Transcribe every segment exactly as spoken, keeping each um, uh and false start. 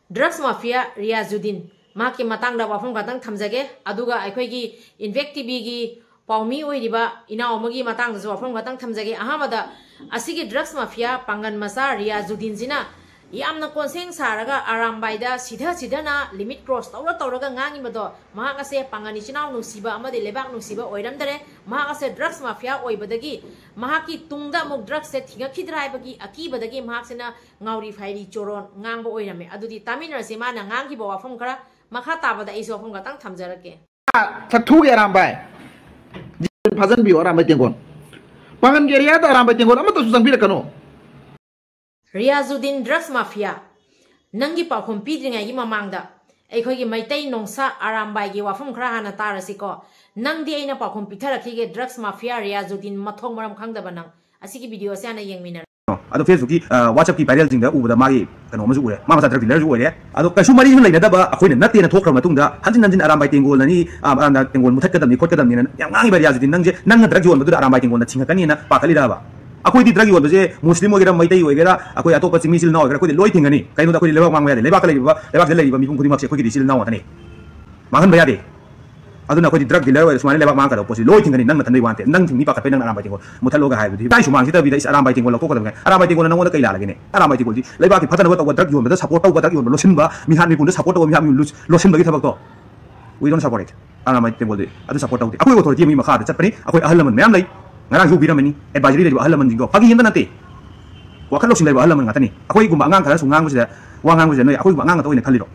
Drugs mafia Riyazuddin, ꯃꯍꯥꯛꯀꯤ ꯃꯇꯥꯡꯗ ꯋꯥꯐꯝ ꯈꯛꯇꯪ ꯊꯝꯖꯒꯦ, ꯑꯗꯨꯒ ꯑꯩꯈꯣꯏꯒꯤ ꯏꯝꯄꯦꯛ ꯇꯤꯚꯤꯒꯤ ꯄꯥꯎꯃꯤ ꯑꯣꯏꯔꯤꯕ ꯏꯅꯥꯎ ꯑꯃꯒꯤ ꯃꯇꯥꯡꯗꯁꯨ ꯋꯥꯐꯝ ꯈꯛꯇꯪ ꯊꯝꯖꯒꯦ꯫ ꯑꯍꯥꯟꯕꯗ, ꯑꯁꯤꯒꯤ ꯗ꯭ꯔꯒꯁ ꯃꯥꯐꯤꯌꯥ ꯄꯥꯡꯒꯟ ꯃꯆꯥ ꯔꯤꯌꯥꯖꯨꯗꯤꯟꯁꯤꯅ ꯌꯥꯝꯅ ꯀꯣꯟꯁꯦꯡ ꯁꯥꯔꯒ ꯑꯔꯥꯝꯕꯥꯏꯗ ꯁꯤꯊ ꯁꯤꯊꯅ ꯂꯤꯃꯤꯠ ꯀ꯭ꯔꯣꯁ ꯇꯧꯔ ꯇꯧꯔꯒ ꯉꯥꯡꯉꯤꯕꯗꯣ, ꯃꯍꯥꯛ ꯑꯁꯦ ꯄꯥꯡꯒꯟ ꯏꯆꯤꯟ ꯏꯅꯥꯎ ꯅꯨꯡꯁꯤꯕ ꯑꯃꯗꯤ ꯂꯩꯕꯥꯛ ꯅꯨꯡꯁꯤꯕ ꯑꯣꯏꯔꯝꯗꯔꯦ꯫ ꯃꯍꯥꯛ ꯑꯁꯦ ꯗ꯭ꯔꯒꯁ ꯃꯥꯐꯤꯌꯥ ꯑꯣꯏꯕꯗꯒꯤ ꯃꯍꯥꯛꯀꯤ ꯇꯨꯡꯗ ꯑꯃꯨꯛ ꯗ꯭ꯔꯒꯁꯁꯦ ꯊꯤꯡꯉꯛꯈꯤꯗ꯭ꯔꯥ ꯍꯥꯏꯕꯒꯤ ꯑꯀꯤꯕꯗꯒꯤ ꯃꯍꯥꯛꯁꯤꯅ ꯉꯥꯎꯔꯤ ꯐꯥꯏꯔꯤ ꯆꯣꯔꯣꯟ ꯉꯥꯡꯕ ꯑꯣꯏꯔꯝꯃꯦ꯫ ꯑꯗꯨꯗꯤ ꯇꯥꯃꯤꯟꯅꯔꯁꯤ ꯃꯥꯅ ꯉꯥꯡꯈꯤꯕ ꯋꯥꯐꯝ ꯈꯔ꯫ ꯃꯈꯥ ꯇꯥꯕꯗ ꯑꯩꯁꯨ ꯋꯥꯐꯝ ꯈꯛꯇꯪ ꯊꯝꯖꯔꯛꯀꯦ꯫ ꯁꯛꯊꯨꯒꯤ ꯑꯔꯥꯝꯕꯥꯏ꯫ ꯐꯥꯖꯟꯕꯤꯌꯣ ꯑꯔꯥꯝꯕꯥꯏ ꯇꯦꯡꯒꯣꯜ꯫ ꯄꯥꯡꯒꯟꯒꯤ ꯑꯦꯔꯤꯌꯥꯗ ꯑꯔꯥꯝꯕꯥꯏ ꯇꯦꯡꯒꯣꯜ ꯑꯃꯠꯇꯁꯨ ꯆꯪꯕꯤꯔꯛꯀꯅꯨ꯫ ꯔꯤꯌꯥꯖꯨꯗꯤꯟ ꯗ꯭ꯔꯒꯁ ꯃꯥꯐꯤꯌꯥ, ꯅꯪꯒꯤ ꯄꯥꯎꯈꯨꯝ ꯄꯤꯗ꯭ꯔꯤꯉꯩꯒꯤ ꯃꯃꯥꯡꯗ ꯑꯩꯈꯣꯏꯒꯤ ꯃꯩꯇꯩ ꯅꯣꯡꯁꯥ ꯑꯔꯥꯝꯕꯥꯏꯒꯤ ꯋꯥꯐꯝ ꯈꯔ ꯍꯥꯟꯅ ꯇꯥꯔꯁꯤꯀꯣ꯫ ꯅꯪꯗꯤ ꯑꯩꯅ ꯄꯥꯎꯈꯨꯝ ꯄꯤꯊꯔꯛꯈꯤꯒꯦ, ꯗ꯭ꯔꯒꯁ ꯃꯥꯐꯤꯌꯥ ꯔꯤꯌꯥꯖꯨꯗꯤꯟ, ꯃꯊꯣꯡ ꯃꯔꯝ ꯈꯪꯗꯕ ꯅꯪ꯫ ꯑꯁꯤꯒꯤ ꯚꯤꯗꯤꯑꯣꯁꯦ ꯍꯥꯟꯅ ꯌꯦꯡꯃꯤꯟꯅꯔꯣ꯫ ꯑꯗꯣ ꯐꯦꯁꯕꯨꯛꯀꯤ ꯋꯥꯆꯞꯀꯤ ꯚꯥꯏꯔꯦꯜꯁꯤꯡꯗ ꯎꯕꯗ ꯃꯥꯒꯤ ꯀꯩꯅꯣ ꯑꯃꯁꯨ ꯎꯔꯦ, ꯃꯥ ꯃꯁꯥ ꯗ꯭ꯔꯒ ꯗꯤꯂꯔꯁꯨ ꯑꯣꯏꯔꯦ꯫ ꯑꯗꯣ ꯀꯩꯁꯨ ꯃꯔꯤꯁꯨ ꯂꯩꯅꯗꯕ ꯑꯩꯈꯣꯏꯅ ꯅꯠꯇꯦꯅ ꯊꯣꯛꯈ꯭ꯔ ꯃꯇꯨꯡꯗ ꯍꯟꯖꯤꯟ ꯍꯟꯖꯤꯟ ꯑꯔꯥꯝꯕꯥꯏ ꯇꯦꯡꯒꯣꯜꯅꯅꯤ, ꯑꯔꯥꯝꯕꯥꯏ ꯇꯦꯡꯒꯣꯜ ꯃꯨꯊꯠꯀꯗꯕꯅꯤ ꯈꯣꯠꯀꯗꯕꯅꯤꯅ ꯌꯥꯝ ꯉꯥꯡꯉꯤꯕ ꯔꯤꯌꯥꯖꯨꯗꯤꯟ, ꯅꯪꯁꯦ ꯅꯪꯅ ꯗ꯭ꯔꯒ ꯌꯣꯟꯕꯗꯨꯗ ꯑꯔꯥꯝꯕꯥꯏ ꯇꯦꯡꯒꯣꯜꯅ ꯊꯤꯡꯉꯛꯀꯅꯤꯅ ꯄꯥꯈꯠꯂꯤꯔꯕ? ꯑꯩꯈꯣꯏꯗꯤ ꯗ꯭ꯔꯒ ꯌꯣꯟꯕꯁꯦ ꯃꯨꯁꯂꯤꯝ ꯑꯣꯏꯒꯦꯔꯥ, ꯃꯩꯇꯩ ꯑꯣꯏꯒꯦꯔꯥ, ꯑꯩꯈꯣꯏ ꯑꯇꯣꯞꯄ ꯆꯤꯡꯃꯤ ꯏꯆꯤꯜ ꯏꯅꯥꯎ ꯑꯣꯏꯒꯦꯔꯥ, ꯑꯩꯈꯣꯏꯗꯤ ꯂꯣꯏ ꯊꯤꯡꯒꯅꯤ꯫ ꯀꯩꯅꯣꯗ ꯑꯩꯈꯣꯏꯗꯤ ꯂꯩꯕꯥꯛ ꯃꯥꯡꯕ ꯌꯥꯗꯦ꯫ ꯂꯩꯕꯥꯛꯇ ꯂꯩꯔꯤꯕ, ꯂꯩꯕꯥꯛꯁꯤꯗ ꯂꯩꯔꯤꯕ ꯃꯤꯄꯨꯝ ꯈꯨꯗꯤꯡꯃꯛꯁꯦ ꯑꯩꯈꯣꯏꯒꯤꯗꯤ ꯏꯆꯤꯜ ꯏꯅꯥꯎ ꯉꯥꯛꯇꯅꯤ꯫ ꯃꯥꯡꯍꯟꯕ ꯌꯥꯗꯦ꯫ ꯑꯗꯨꯅ ꯑꯩꯈꯣꯏꯗꯤ ꯗ꯭ꯔꯒ ꯗꯤꯂꯔ ꯑꯣꯏꯔ ꯁꯨꯃꯥꯏꯅ ꯂꯩꯕꯥꯛ ꯃꯥꯡꯒꯗꯕ ꯄꯣꯠꯁꯤ ꯂꯣꯏ ꯊꯤꯡꯒꯅꯤ꯫ ꯅꯪ ꯅꯊꯟꯗꯩ ꯋꯥ ꯅꯠꯇꯦ꯫ ꯅꯪ ꯊꯤꯡꯅꯤ ꯄꯥꯈꯠꯄꯩ ꯅꯪꯅ ꯑꯔꯥꯝꯕꯥꯏ ꯇꯦꯡꯒꯣꯜ ꯃꯨꯊꯠꯂꯣꯒ ꯍꯥꯏꯕꯗꯨꯗꯤ ꯏꯀꯥꯏ ꯁꯨꯃꯥꯡꯁꯤꯗꯕꯤꯗ ꯏꯁ ꯑꯔꯥꯝꯕꯥꯏ ꯇꯦꯡꯒꯣꯜ ꯂꯧꯊꯣꯛꯀꯗꯕꯅꯤ꯫ ꯑꯔꯥꯝꯕꯥꯏ ꯇꯦꯡꯒꯣꯜꯅ ꯅꯪꯉꯣꯟꯗ ꯀꯩ ꯂꯥꯜꯂꯒꯦꯅꯦ? ꯑꯔꯥꯝꯕꯥꯏ ꯇꯦꯡꯒꯣꯜꯗꯤ ꯂꯩꯕꯥꯛꯀꯤ ꯐꯠꯇꯅꯕ ꯇꯧꯕ ꯗ꯭ꯔꯒ ꯌꯣꯟꯕꯗ ꯁꯞꯄꯣꯔꯠ ꯇꯧꯕ, ꯗ꯭ꯔꯒ ꯌꯣꯟꯕ ꯂꯣꯠꯁꯤꯟꯕ, ꯃꯤꯍꯥꯠ ꯃꯤꯄꯨꯟꯗ ꯁꯞꯄꯣꯔꯠ ꯇꯧꯕ, ꯃꯤꯍꯥꯠ ꯃꯤꯄꯨꯟ ꯂꯣꯠꯁꯤꯟꯕꯒꯤ ꯊꯕꯛꯇꯣ꯫ We don't support it. Arambai ꯇꯦꯡꯒꯣꯜꯗꯤ ꯑꯗꯨ ꯁꯞꯄꯣꯔꯠ ꯇꯧꯗꯦ꯫ ꯑꯩꯈꯣꯏ ꯑꯣꯊꯣꯔꯤꯇꯤ ꯑꯃꯒꯤ ꯃꯈꯥꯗ ꯆꯠꯄꯅꯤ꯫ ꯑꯩꯈꯣꯏ ꯑꯍꯜ ꯂꯃꯟ ꯃꯌꯥꯝ ꯂꯩ꯫ ꯉꯔꯥꯡꯁꯨ ꯎꯕꯤꯔꯝꯃꯅꯤ, ꯑꯦꯗꯚꯥꯏꯖꯔꯤ ꯂꯩꯔꯤꯕ ꯑꯍꯜ ꯂꯃꯟꯁꯤꯡꯗꯣ ꯐꯥꯒꯤ ꯌꯦꯟꯕ ꯅꯠꯇꯦ꯫ ꯋꯥꯈꯜ ꯂꯧꯁꯤꯡ ꯂꯩꯕ ꯑꯍꯜ ꯂꯃꯟ ꯉꯥꯛꯇꯅꯤ꯫ ꯑꯩꯈꯣꯏꯒꯨꯝꯕ ꯑꯉꯥꯡ ꯈꯔꯁꯨ ꯉꯥꯡꯕꯁꯤꯗ, ꯋꯥ ꯉꯥꯡꯕꯁꯤꯗ ꯅꯣꯏ ꯑꯩꯈꯣꯏꯒꯨꯝꯕ ꯑꯉꯥꯡ ꯉꯥꯛꯇ ꯑꯣꯏꯅ ꯈꯜꯂꯤꯔꯣ?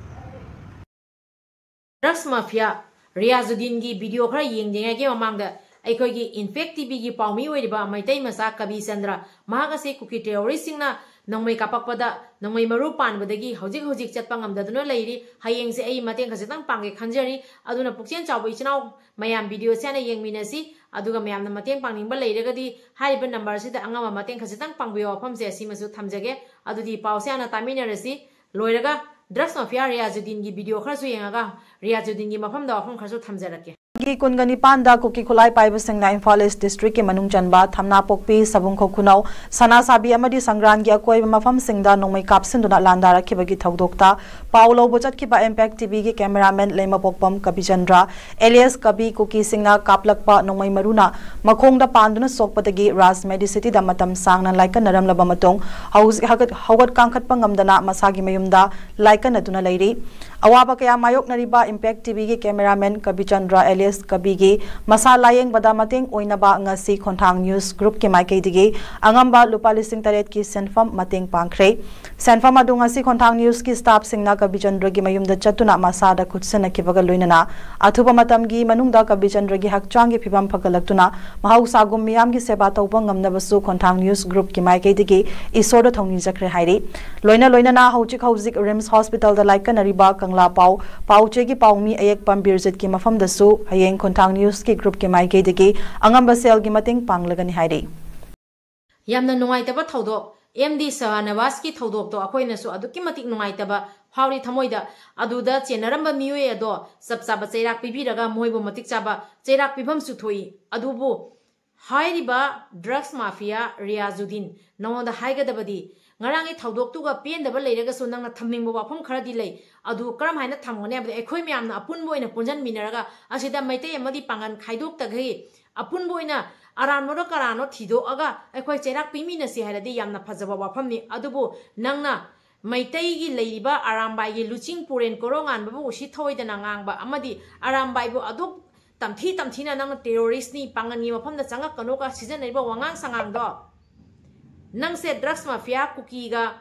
ꯗ꯭ꯔꯒꯁ ꯃꯥꯐꯤꯌꯥ ꯔꯤꯌꯥꯖꯨꯗꯤꯟꯒꯤ ꯚꯤꯗꯤꯑꯣ ꯈꯔ ꯌꯦꯡꯗ꯭ꯔꯤꯉꯩꯒꯤ ꯃꯃꯥꯡꯗ ꯑꯩꯈꯣꯏꯒꯤ ꯏꯝꯄꯦꯛ ꯇꯤꯚꯤꯒꯤ ꯄꯥꯎꯃꯤ ꯑꯣꯏꯔꯤꯕ ꯃꯩꯇꯩ ꯃꯆꯥ ꯀꯕꯤ ꯆꯟꯗ꯭ꯔ, ꯃꯍꯥꯛ ꯑꯁꯤ ꯀꯨꯀꯤ ꯇꯦꯔꯣꯔꯤꯁꯁꯤꯡꯅ ꯅꯣꯡꯃꯩ ꯀꯥꯞꯄꯛꯄꯗ ꯅꯣꯡꯃꯩ ꯃꯔꯨ ꯄꯥꯟꯕꯗꯒꯤ ꯍꯧꯖꯤꯛ ꯍꯧꯖꯤꯛ ꯆꯠꯄ ꯉꯝꯗꯗꯨꯅ ꯂꯩꯔꯤ꯫ ꯍꯌꯦꯡꯁꯦ ꯑꯩ ꯃꯇꯦꯡ ꯈꯖꯤꯛꯇꯪ ꯄꯥꯡꯒꯦ ꯈꯟꯖꯔꯤ꯫ ꯑꯗꯨꯅ ꯄꯨꯛꯆꯦꯜ ꯆꯥꯎꯕ ꯏꯆꯤꯟ ꯏꯅꯥꯎ ꯃꯌꯥꯝ, ꯚꯤꯗꯤꯑꯣꯁꯦ ꯍꯥꯟꯅ ꯌꯦꯡꯃꯤꯟꯅꯁꯤ꯫ ꯑꯗꯨꯒ ꯃꯌꯥꯝꯅ ꯃꯇꯦꯡ ꯄꯥꯡꯅꯤꯡꯕ ꯂꯩꯔꯒꯗꯤ ꯍꯥꯏꯔꯤꯕ ꯅꯝꯕꯔꯁꯤꯗ ꯑꯉꯝꯕ ꯃꯇꯦꯡ ꯈꯖꯤꯛꯇꯪ ꯄꯥꯡꯕꯤꯌꯣ ꯋꯥꯐꯝꯁꯦ ꯑꯁꯤꯃꯁꯨ ꯊꯝꯖꯒꯦ꯫ ꯑꯗꯨꯗꯤ ꯄꯥꯎꯁꯦ ꯍꯥꯟꯅ ꯇꯥꯃꯤꯟꯅꯔꯁꯤ꯫ ꯂꯣꯏꯔꯒ ꯗ꯭ꯔꯒꯁ ꯃꯥꯐꯤꯌꯥ ꯔꯤꯌꯥꯖꯨꯗꯤꯟꯒꯤ ꯚꯤꯗꯤꯑꯣ ꯈꯔꯁꯨ ꯌꯦꯡꯉꯒ ꯔꯤꯌꯥꯖꯨꯗꯤꯟꯒꯤ ꯃꯐꯝꯗ ꯋꯥꯐꯝ ꯈꯔꯁꯨ ꯊꯝꯖꯔꯛꯀꯦ꯫ ꯀꯨꯟꯒ ꯅꯤꯄꯥꯟꯗ ꯀꯨꯀꯤ ꯈꯨꯠꯂꯥꯏ ꯄꯥꯏꯕꯁꯤꯡꯅ ꯏꯝꯐꯥꯜ ꯏꯁ ꯗꯤꯁꯇ꯭ꯔꯤꯛꯀꯤ ꯃꯅꯨꯡ ꯆꯟꯕ ꯊꯝꯅꯥꯄꯣꯛꯄꯤ, ꯁꯕꯨꯡꯈꯣꯛ ꯈꯨꯅꯧ, ꯁꯅꯥꯁꯥꯕꯤ ꯑꯃꯗꯤ ꯁꯪꯒ꯭ꯔꯥꯟꯒꯤ ꯑꯀꯣꯏꯕ ꯃꯐꯝꯁꯤꯡꯗ ꯅꯣꯡꯃꯩ ꯀꯥꯞꯁꯤꯟꯗꯨꯅ ꯂꯥꯟꯗꯥꯔꯛꯈꯤꯕꯒꯤ ꯊꯧꯗꯣꯛꯇ ꯄꯥꯎ ꯂꯧꯕ ꯆꯠꯈꯤꯕ ꯏꯝꯄꯦꯛ ꯇꯤꯚꯤꯒꯤ ꯀꯦꯃꯦꯔꯥꯃꯦꯟ ꯂꯩꯃꯄꯣꯛꯄꯝ ꯀꯕꯤꯆꯟꯗ꯭ꯔ ꯑꯦꯂꯤꯌꯥꯁ ꯀꯕꯤ ꯀꯨꯀꯤꯁꯤꯡꯅ ꯀꯥꯞꯂꯛꯄ ꯅꯣꯡꯃꯩ ꯃꯔꯨꯅ ꯃꯈꯣꯡꯗ ꯄꯥꯟꯗꯨꯅ ꯁꯣꯛꯄꯗꯒꯤ ꯔꯥꯖ ꯃꯦꯗꯤꯁꯤꯇꯤꯗ ꯃꯇꯝ ꯁꯥꯡꯅ ꯂꯥꯏꯀꯠꯅꯔꯝꯂꯕ ꯃꯇꯨꯡ ꯍꯧꯖꯤꯛ ꯍꯧꯒꯠ-, ꯍꯧꯒꯠ ꯀꯥꯡꯈꯠꯄ ꯉꯝꯗꯅ ꯃꯁꯥꯒꯤ ꯃꯌꯨꯝꯗ ꯂꯥꯏꯀꯠꯅꯗꯨꯅ ꯂꯩꯔꯤ꯫ ꯑꯋꯥꯕ ꯀꯌꯥ ꯃꯥꯌꯣꯛꯅꯔꯤꯕ ꯏꯝꯄꯦꯛ ꯇꯤꯚꯤꯒꯤ ꯀꯦꯃꯦꯔꯥꯃꯦꯟ ꯀꯕꯤꯆꯟꯗ꯭ꯔ ꯑꯦꯂꯤꯌꯥꯁ ꯀꯕꯤꯒꯤ ꯃꯁꯥ ꯂꯥꯌꯦꯡꯕꯗ ꯃꯇꯦꯡ ꯑꯣꯏꯅꯕ ꯉꯁꯤ ꯈꯣꯟꯊꯥꯡ ꯅ꯭ꯌꯨꯁ ꯒ꯭ꯔꯨꯞꯀꯤ ꯃꯥꯏꯀꯩꯗꯒꯤ ꯑꯉꯝꯕ ꯂꯨꯄꯥ ꯂꯤꯁꯤꯡ ꯇꯔꯦꯠꯀꯤ ꯁꯦꯟꯐꯝ ꯃꯇꯦꯡ ꯄꯥꯡꯈ꯭ꯔꯦ꯫ ꯁꯦꯟꯐꯝ ꯑꯗꯨ ꯉꯁꯤ ꯈꯣꯟꯊꯥꯡ ꯅ꯭ꯌꯨꯁꯀꯤ ꯁ꯭ꯇꯥꯐꯁꯤꯡꯅ ꯀꯕꯤꯆꯟꯗ꯭ꯔꯒꯤ ꯃꯌꯨꯝꯗ ꯆꯠꯇꯨꯅ ꯃꯁꯥꯗ ꯈꯨꯠꯁꯤꯟꯅꯈꯤꯕꯒ ꯂꯣꯏꯅꯅ ꯑꯊꯨꯕ ꯃꯇꯝꯒꯤ ꯃꯅꯨꯡꯗ ꯀꯕꯤꯆꯟꯗ꯭ꯔꯒꯤ ꯍꯛꯆꯥꯡꯒꯤ ꯐꯤꯕꯝ ꯐꯒꯠꯂꯛꯇꯨꯅ ꯃꯍꯧꯁꯥꯒꯨꯝ ꯃꯤꯌꯥꯝꯒꯤ ꯁꯦꯕꯥ ꯇꯧꯕ ꯉꯝꯅꯕꯁꯨ ꯈꯣꯟꯊꯥꯡ ꯅ꯭ꯌꯨꯁ ꯒ꯭ꯔꯨꯞꯀꯤ ꯃꯥꯏꯀꯩꯗꯒꯤ ꯏꯁꯣꯔꯗ ꯊꯧꯅꯤꯖꯈ꯭ꯔꯦ ꯍꯥꯏꯔꯤ꯫ ꯂꯣꯏꯅ ꯂꯣꯏꯅꯅ ꯍꯧꯖꯤꯛ ꯍꯧꯖꯤꯛ ꯔꯤꯝꯁ ꯍꯣꯁꯄꯤꯇꯥꯜꯗ ꯂꯥꯏꯀꯠꯅꯔꯤꯕ ꯀꯪꯂꯥ ꯄꯥꯎ, ꯄꯥꯎꯆꯦꯒꯤ ꯄꯥꯎꯃꯤ ꯑꯌꯦꯛꯄꯝ ꯕꯤꯔꯖꯤꯠꯀꯤ ꯃꯐꯝꯗꯁꯨ ꯍꯌꯦꯡ ꯈꯣꯟꯊꯥꯡ ꯅ꯭ꯌꯨꯁꯀꯤ ꯒ꯭ꯔꯨꯞꯀꯤ ꯃꯥꯏꯀꯩꯗꯒꯤ ꯑꯉꯝꯕ ꯁꯦꯜꯒꯤ ꯃꯇꯦꯡ ꯄꯥꯡꯂꯒꯅꯤ ꯍꯥꯏꯔꯤ꯫ ꯌꯥꯝꯅ ꯅꯨꯡꯉꯥꯏꯇꯕ ꯊꯧꯗꯣꯛ, ꯑꯦꯝ ꯗꯤ ꯁꯍꯥꯅꯋꯥꯖꯀꯤ ꯊꯧꯗꯣꯛꯇꯣ ꯑꯩꯈꯣꯏꯅꯁꯨ ꯑꯗꯨꯛꯀꯤ ꯃꯇꯤꯛ ꯅꯨꯡꯉꯥꯏꯇꯕ ꯐꯥꯎꯔꯤ ꯊꯃꯣꯏꯗ꯫ ꯑꯗꯨꯗ ꯆꯦꯟꯅꯔꯝꯕ ꯃꯤꯑꯣꯏ ꯑꯗꯣ ꯆꯞ ꯆꯥꯕ ꯆꯩꯔꯥꯛ ꯄꯤꯕꯤꯔꯒ ꯃꯣꯏꯕꯨ ꯃꯇꯤꯛ ꯆꯥꯕ ꯆꯩꯔꯥꯛ ꯄꯤꯐꯝꯁꯨ ꯊꯣꯛꯏ꯫ ꯑꯗꯨꯕꯨ ꯍꯥꯏꯔꯤꯕ ꯗ꯭ꯔꯒꯁ ꯃꯥꯐꯤꯌꯥ ꯔꯤꯌꯥꯖꯨꯗꯤꯟ, ꯅꯉꯣꯟꯗ ꯍꯥꯏꯒꯗꯕꯗꯤ, ꯉꯔꯥꯡꯒꯤ ꯊꯧꯗꯣꯛꯇꯨꯒ ꯄꯦꯟꯗꯕ ꯂꯩꯔꯒꯁꯨ ꯅꯪꯅ ꯊꯝꯅꯤꯡꯕ ꯋꯥꯐꯝ ꯈꯔꯗꯤ ꯂꯩ꯫ ꯑꯗꯨ ꯀꯔꯝꯍꯥꯏꯅ ꯊꯝꯒꯅꯤ ꯍꯥꯏꯕꯗ, ꯑꯩꯈꯣꯏ ꯃꯌꯥꯝꯅ ꯑꯄꯨꯟꯕ ꯑꯣꯏꯅ ꯄꯨꯟꯁꯤꯟꯃꯤꯟꯅꯔꯒ ꯑꯁꯤꯗ ꯃꯩꯇꯩ ꯑꯃꯗꯤ ꯄꯥꯡꯒꯜ ꯈꯥꯏꯗꯣꯛꯇꯈꯩ ꯑꯄꯨꯟꯕ ꯑꯣꯏꯅ ꯑꯔꯥꯟꯕꯔꯣ ꯀꯔꯥꯅꯣ ꯊꯤꯗꯣꯛꯑꯒ ꯑꯩꯈꯣꯏ ꯆꯩꯔꯥꯛ ꯄꯤꯃꯤꯟꯅꯁꯤ ꯍꯥꯏꯔꯗꯤ ꯌꯥꯝꯅ ꯐꯖꯕ ꯋꯥꯐꯝꯅꯤ꯫ ꯑꯗꯨꯕꯨ ꯅꯪꯅ ꯃꯩꯇꯩꯒꯤ ꯂꯩꯔꯤꯕ ꯑꯔꯥꯝꯕꯥꯏꯒꯤ ꯂꯨꯆꯤꯡ ꯄꯨꯔꯦꯟ ꯀꯣꯔꯧꯉꯥꯟꯕꯕꯨ ꯎꯁꯤꯠ ꯊꯑꯣꯏꯗꯅ ꯉꯥꯡꯕ ꯑꯃꯗꯤ ꯑꯔꯥꯝꯕꯥꯏꯕꯨ ꯑꯗꯨꯛ ꯇꯝꯊꯤ ꯇꯝꯊꯤꯅ ꯅꯪꯅ ꯇꯦꯔꯣꯔꯤꯁꯅꯤ, ꯄꯥꯡꯒꯟꯒꯤ ꯃꯐꯝꯗ ꯆꯪꯉꯛꯀꯅꯨꯒ ꯁꯤꯖꯤꯟꯅꯔꯤꯕ ꯋꯥꯉꯥꯡ ꯁꯉꯥꯡꯗꯣ, ꯅꯪꯁꯦ ꯗ꯭ꯔꯒꯁ ꯃꯥꯐꯤꯌꯥ ꯀꯨꯀꯤꯒ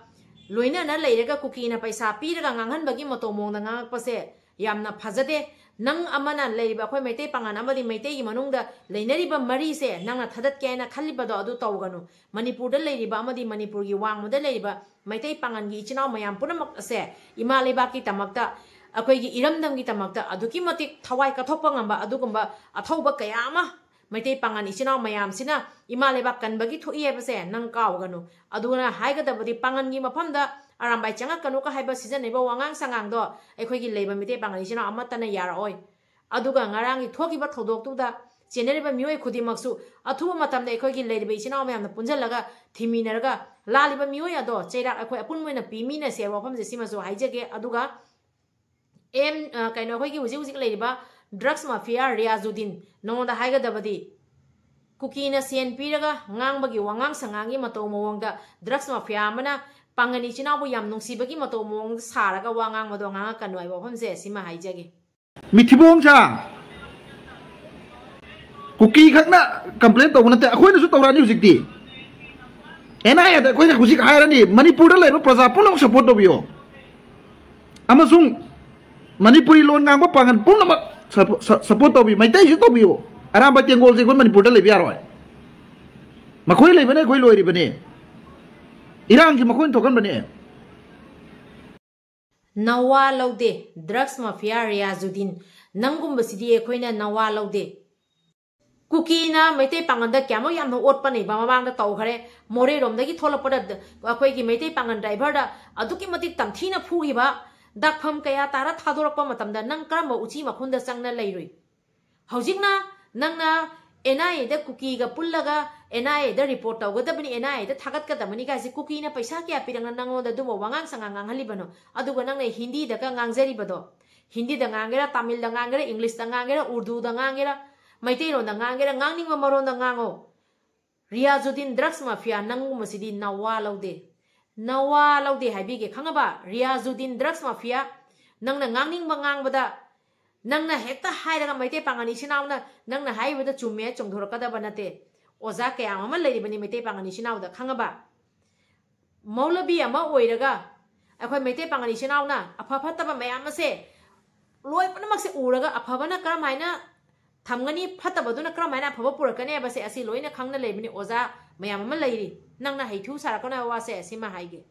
ꯂꯣꯏꯅꯅ ꯂꯩꯔꯒ ꯀꯨꯀꯤꯅ ꯄꯩꯁꯥ ꯄꯤꯔꯒ ꯉꯥꯡꯍꯟꯕꯒꯤ ꯃꯇꯧ ꯃꯑꯣꯡꯗ ꯉꯥꯡꯉꯛꯄꯁꯦ ꯌꯥꯝꯅ ꯐꯖꯗꯦ꯫ ꯅꯪ ꯑꯃꯅ ꯂꯩꯔꯤꯕ ꯑꯩꯈꯣꯏ ꯃꯩꯇꯩ ꯄꯥꯡꯒꯜ ꯑꯃꯗꯤ ꯃꯩꯇꯩꯒꯤ ꯃꯅꯨꯡꯗ ꯂꯩꯅꯔꯤꯕ ꯃꯔꯤꯁꯦ ꯅꯪꯅ ꯊꯗꯠꯀꯦ ꯍꯥꯏꯅ ꯈꯜꯂꯤꯕꯗꯣ ꯑꯗꯨ ꯇꯧꯒꯅꯨ꯫ ꯃꯅꯤꯄꯨꯔꯗ ꯂꯩꯔꯤꯕ ꯑꯃꯗꯤ ꯃꯅꯤꯄꯨꯔꯒꯤ ꯋꯥꯡꯃꯗ ꯂꯩꯔꯤꯕ ꯃꯩꯇꯩ ꯄꯥꯡꯒꯜꯒꯤ ꯏꯆꯤꯟ ꯏꯅꯥꯎ ꯃꯌꯥꯝ ꯄꯨꯝꯅꯃꯛ ꯑꯁꯦ ꯏꯃꯥ ꯂꯩꯕꯥꯛꯀꯤꯗꯃꯛꯇ, ꯑꯩꯈꯣꯏꯒꯤ ꯏꯔꯝꯗꯝꯒꯤꯗꯃꯛꯇ ꯑꯗꯨꯛꯀꯤ ꯃꯇꯤꯛ ꯊꯋꯥꯏ ꯀꯠꯊꯣꯛꯄ ꯉꯝꯕ ꯑꯗꯨꯒꯨꯝꯕ ꯑꯊꯧꯕ ꯀꯌꯥ ꯑꯃ ꯃꯩꯇꯩ ꯄꯥꯡꯒꯜ ꯏꯆꯤꯟ ꯏꯅꯥꯎ ꯃꯌꯥꯝꯁꯤꯅ ꯏꯃꯥ ꯂꯩꯕꯥꯛ ꯀꯟꯕꯒꯤ ꯊꯣꯛꯏ ꯍꯥꯏꯕꯁꯦ ꯅꯪ ꯀꯥꯎꯒꯅꯨ꯫ ꯑꯗꯨꯅ ꯍꯥꯏꯒꯗꯕꯗꯤ ꯄꯥꯡꯒꯜꯒꯤ ꯃꯐꯝꯗ ꯑꯔꯥꯝꯕꯥꯏ ꯆꯪꯉꯛꯀꯅꯨꯒ ꯍꯥꯏꯕ ꯁꯤꯖꯤꯟꯅꯔꯤꯕ ꯋꯥꯉꯥꯡ ꯁꯉꯥꯡꯗꯣ ꯑꯩꯈꯣꯏꯒꯤ ꯂꯩꯕ ꯃꯩꯇꯩ ꯄꯥꯡꯒꯜ ꯏꯆꯤꯟ ꯏꯅꯥꯎ ꯑꯃꯠꯇꯅ ꯌꯥꯔꯛꯑꯣꯏ꯫ ꯑꯗꯨꯒ ꯉꯔꯥꯡꯒꯤ ꯊꯣꯛꯈꯤꯕ ꯊꯧꯗꯣꯛꯇꯨꯗ ꯆꯦꯟꯅꯔꯤꯕ ꯃꯤꯑꯣꯏ ꯈꯨꯗꯤꯡꯃꯛꯁꯨ ꯑꯊꯨꯕ ꯃꯇꯝꯗ ꯑꯩꯈꯣꯏꯒꯤ ꯂꯩꯔꯤꯕ ꯏꯆꯤꯟ ꯏꯅꯥꯎ ꯃꯌꯥꯝꯅ ꯄꯨꯟꯁꯤꯜꯂꯒ ꯊꯤꯃꯤꯟꯅꯔꯒ ꯂꯥꯜꯂꯤꯕ ꯃꯤꯑꯣꯏ ꯑꯗꯣ ꯆꯩꯔꯥꯛ ꯑꯩꯈꯣꯏ ꯑꯄꯨꯟꯕ ꯑꯣꯏꯅ ꯄꯤꯃꯤꯟꯅꯁꯦ ꯍꯥꯏꯕ ꯋꯥꯐꯝꯁꯦ ꯁꯤꯃꯁꯨ ꯍꯥꯏꯖꯒꯦ꯫ ꯑꯗꯨꯒ ꯑꯦꯝ, ꯑ, ꯀꯩꯅꯣ, ꯑꯩꯈꯣꯏꯒꯤ ꯍꯧꯖꯤꯛ ꯍꯧꯖꯤꯛ ꯂꯩꯔꯤꯕ drugs mafia ꯔꯤꯌꯥꯖꯨꯗꯤꯟ, ꯅꯉꯣꯟꯗ ꯍꯥꯏꯒꯗꯕꯗꯤ ꯀꯨꯀꯤꯅ ꯁꯦꯟ ꯄꯤꯔꯒ ꯉꯥꯡꯕꯒꯤ ꯋꯥꯉꯥꯡ ꯁꯉꯥꯡꯒꯤ ꯃꯇꯧ ꯃꯑꯣꯡꯗ drugs mafia ꯑꯃꯅ ꯄꯥꯡꯒꯜ ꯏꯆꯤꯟ ꯏꯅꯥꯎꯕꯨ ꯌꯥꯝ ꯅꯨꯡꯁꯤꯕꯒꯤ ꯃꯇꯧ ꯃꯑꯣꯡꯗ ꯁꯥꯔꯒ ꯋꯥ ꯉꯥꯡꯕꯗꯣ ꯉꯥꯡꯉꯛꯀꯅꯨ ꯍꯥꯏꯕ ꯋꯥꯐꯝꯁꯦ ꯁꯤꯃ ꯍꯥꯏꯖꯒꯦ꯫ ꯃꯤꯊꯤꯕꯣꯡ ꯁꯥ, ꯀꯨꯀꯤ ꯈꯛꯅ complain ꯇꯧꯕ ꯅꯠꯇꯦ, ꯑꯩꯈꯣꯏꯅꯁꯨ ꯇꯧꯔꯛꯑꯅꯤ ꯍꯧꯖꯤꯛꯇꯤ꯫ ꯑꯦꯟ ꯑꯥꯏ ꯑꯦꯗ ꯑꯩꯈꯣꯏꯅ ꯍꯧꯖꯤꯛ ꯍꯥꯏꯔꯅꯤ, ꯃꯅꯤꯄꯨꯔꯗ ꯂꯩꯕ ꯄ꯭ꯔꯖꯥ ꯄꯨꯝꯅꯃꯛ support ꯇꯧꯕꯤꯌꯣ, ꯑꯃꯁꯨꯡ ꯃꯅꯤꯄꯨꯔꯤ ꯂꯣꯟ ꯉꯥꯡꯕ ꯄꯥꯡꯒꯜ ꯄꯨꯝꯅꯃꯛ support ꯇꯧꯕꯤꯌꯨ, ꯃꯩꯇꯩꯁꯨ ꯇꯧꯕꯤꯌꯨ꯫ ꯑꯔꯥꯝꯕꯥꯏ ꯇꯦꯡꯒꯣꯜꯁꯦ ꯑꯩꯈꯣꯏ ꯃꯅꯤꯄꯨꯔꯗ ꯂꯩꯕ ꯌꯥꯔꯣꯏ, ꯃꯈꯣꯏ ꯂꯩꯕꯅ ꯑꯩꯈꯣꯏ ꯂꯣꯏꯔꯤꯕꯅꯤ, ꯏꯔꯥꯡꯁꯤ ꯃꯈꯣꯏꯅ ꯊꯣꯛꯍꯟꯕꯅꯦ꯫ ꯅꯋꯥ ꯂꯧꯗꯦ drugs mafia ꯔꯤꯌꯥꯖꯨꯗꯤꯟ, ꯅꯪꯒꯨꯝꯕꯁꯤꯗꯤ ꯑꯩꯈꯣꯏꯅ ꯅꯋꯥ ꯂꯧꯗꯦ꯫ ꯀꯨꯀꯤꯅ ꯃꯩꯇꯩ ꯄꯥꯡꯒꯜꯗ ꯀꯌꯥꯃꯨꯛ ꯌꯥꯝꯅ ꯑꯣꯠꯄ ꯅꯩꯕ ꯃꯃꯥꯡꯗ ꯇꯧꯈ꯭ꯔꯦ꯫ ꯃꯣꯔꯦꯔꯣꯝꯗꯒꯤ ꯊꯣꯛꯂꯛꯄꯗ ꯑꯩꯈꯣꯏꯒꯤ ꯃꯩꯇꯩ ꯄꯥꯡꯒꯜ driverꯗ ꯑꯗꯨꯛꯀꯤ ꯃꯇꯤꯛ ꯇꯝꯊꯤꯅ ꯐꯨꯈꯤꯕ, ꯗꯥꯛꯐꯝ ꯀꯌꯥ ꯇꯥꯔ ꯊꯥꯗꯣꯔꯛꯄ ꯃꯇꯝꯗ ꯅꯪ ꯀꯔꯝꯕ ꯎꯆꯤ ꯃꯈꯨꯟꯗ ꯆꯪꯅ ꯂꯩꯔꯨꯏ? ꯍꯧꯖꯤꯛꯅ ꯅꯪꯅ ꯑꯦꯟ ꯑꯥꯏ ꯑꯦꯗ ꯀꯨꯀꯤꯒ ꯄꯨꯜꯂꯒ ꯑꯦꯟ ꯑꯥꯏ ꯑꯦꯗ report ꯇꯧꯒꯗꯕꯅꯤ, ꯑꯦꯟ ꯑꯥꯏ ꯑꯦꯗ ꯊꯥꯒꯠꯀꯗꯕꯅꯤ ꯀꯥꯏꯁꯦ ꯀꯨꯀꯤꯅ ꯄꯩꯁꯥ ꯀꯌꯥ ꯄꯤꯔꯛꯅ ꯅꯪꯉꯣꯟꯗ ꯑꯗꯨꯝꯕ ꯋꯥꯉꯥꯡ ꯁꯉꯥꯡ ꯉꯥꯡꯍꯜꯂꯤꯕꯅꯣ? ꯑꯗꯨꯒ ꯅꯪꯅ ꯍꯤꯟꯗꯤꯗꯒ ꯉꯥꯡꯖꯔꯤꯕꯗꯣ, ꯍꯤꯟꯗꯤꯗ ꯉꯥꯡꯒꯦꯔꯥ, ꯇꯥꯃꯤꯜꯗ ꯉꯥꯡꯒꯦꯔꯥ, ꯏꯪꯂꯤꯁꯇ ꯉꯥꯡꯒꯦꯔꯥ, ꯎꯔꯗꯨꯗ ꯉꯥꯡꯒꯦꯔꯥ, ꯃꯩꯇꯩꯂꯣꯟꯗ ꯉꯥꯡꯒꯦꯔꯥ, ꯉꯥꯡꯅꯤꯡꯕ ꯃꯔꯣꯟꯗ ꯉꯥꯡꯉꯣ꯫ ꯔꯤꯌꯥꯖꯨꯗꯤꯟ drugs mafia, ꯅꯪꯒꯨꯝꯕꯁꯤꯗꯤ ꯅꯋꯥ ꯂꯧꯗꯦ, ꯅꯋꯥ ꯂꯧꯗꯦ ꯍꯥꯏꯕꯤꯒꯦ, ꯈꯪꯉꯕ? ꯔꯤꯌꯥꯖꯨꯗꯤꯟ drugs mafia, ꯅꯪꯅ ꯉꯥꯡꯅꯤꯡꯕ ꯉꯥꯡꯕꯗ, ꯅꯪꯅ ꯍꯦꯛꯇ ꯍꯥꯏꯔꯒ ꯃꯩꯇꯩ ꯄꯥꯡꯒꯜ ꯏꯆꯤꯟ ꯏꯅꯥꯎꯅ ꯅꯪꯅ ꯍꯥꯏꯔꯤꯕꯗ ꯆꯨꯝꯃꯦ ꯆꯣꯡꯊꯣꯔꯛꯀꯗꯕ ꯅꯠꯇꯦ꯫ ꯑꯣꯖꯥ ꯀꯌꯥ ꯑꯃ ꯂꯩꯔꯤꯕꯅꯤ ꯃꯩꯇꯩ ꯄꯥꯡꯒꯜ ꯏꯆꯤꯟ ꯏꯅꯥꯎꯗ, ꯈꯪꯉꯕ? ꯃꯧꯂꯕꯤ ꯑꯃ ꯑꯣꯏꯔꯒ ꯑꯩꯈꯣꯏ ꯃꯩꯇꯩ ꯄꯥꯡꯒꯜ ꯏꯆꯤꯟ ꯏꯅꯥꯎꯅ ꯑꯐ ꯐꯠꯇꯕ ꯃꯌꯥꯝ ꯑꯁꯦ, ꯂꯣꯏ ꯄꯨꯝꯅꯃꯛꯁꯦ ꯎꯔꯒ ꯑꯐꯕꯅ ꯀꯔꯝ ꯍꯥꯏꯅ ꯊꯝꯒꯅꯤ, ꯐꯠꯇꯕꯗꯨꯅ ꯀꯔꯝ ꯍꯥꯏꯅ ꯑꯐꯕ ꯄꯨꯔꯛꯀꯅꯤ ꯍꯥꯏꯕꯁꯦ ꯑꯁꯤ ꯂꯣꯏꯅ ꯈꯪꯅ ꯂꯩꯕꯅꯤ꯫ ꯑꯣꯖꯥ ꯃꯌꯥꯝ ꯑꯃ ꯂꯩꯔꯤ, ꯅꯪꯅ ꯍꯩꯊꯨ ꯁꯥꯔꯛꯀꯅꯨ ꯍꯥꯏꯕ ꯋꯥꯁꯦ ꯑꯁꯤꯃ ꯍꯥꯏꯒꯦ꯫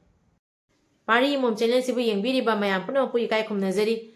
ꯄꯥꯔꯤ ꯑꯃꯃꯝ channelꯁꯤꯕꯨ ꯌꯦꯡꯕꯤꯔꯤꯕ ꯃꯌꯥꯝ ꯄꯨꯝꯅꯃꯛꯄꯨ ꯏꯀꯥꯏ ꯈꯨꯝꯅꯖꯔꯤ꯫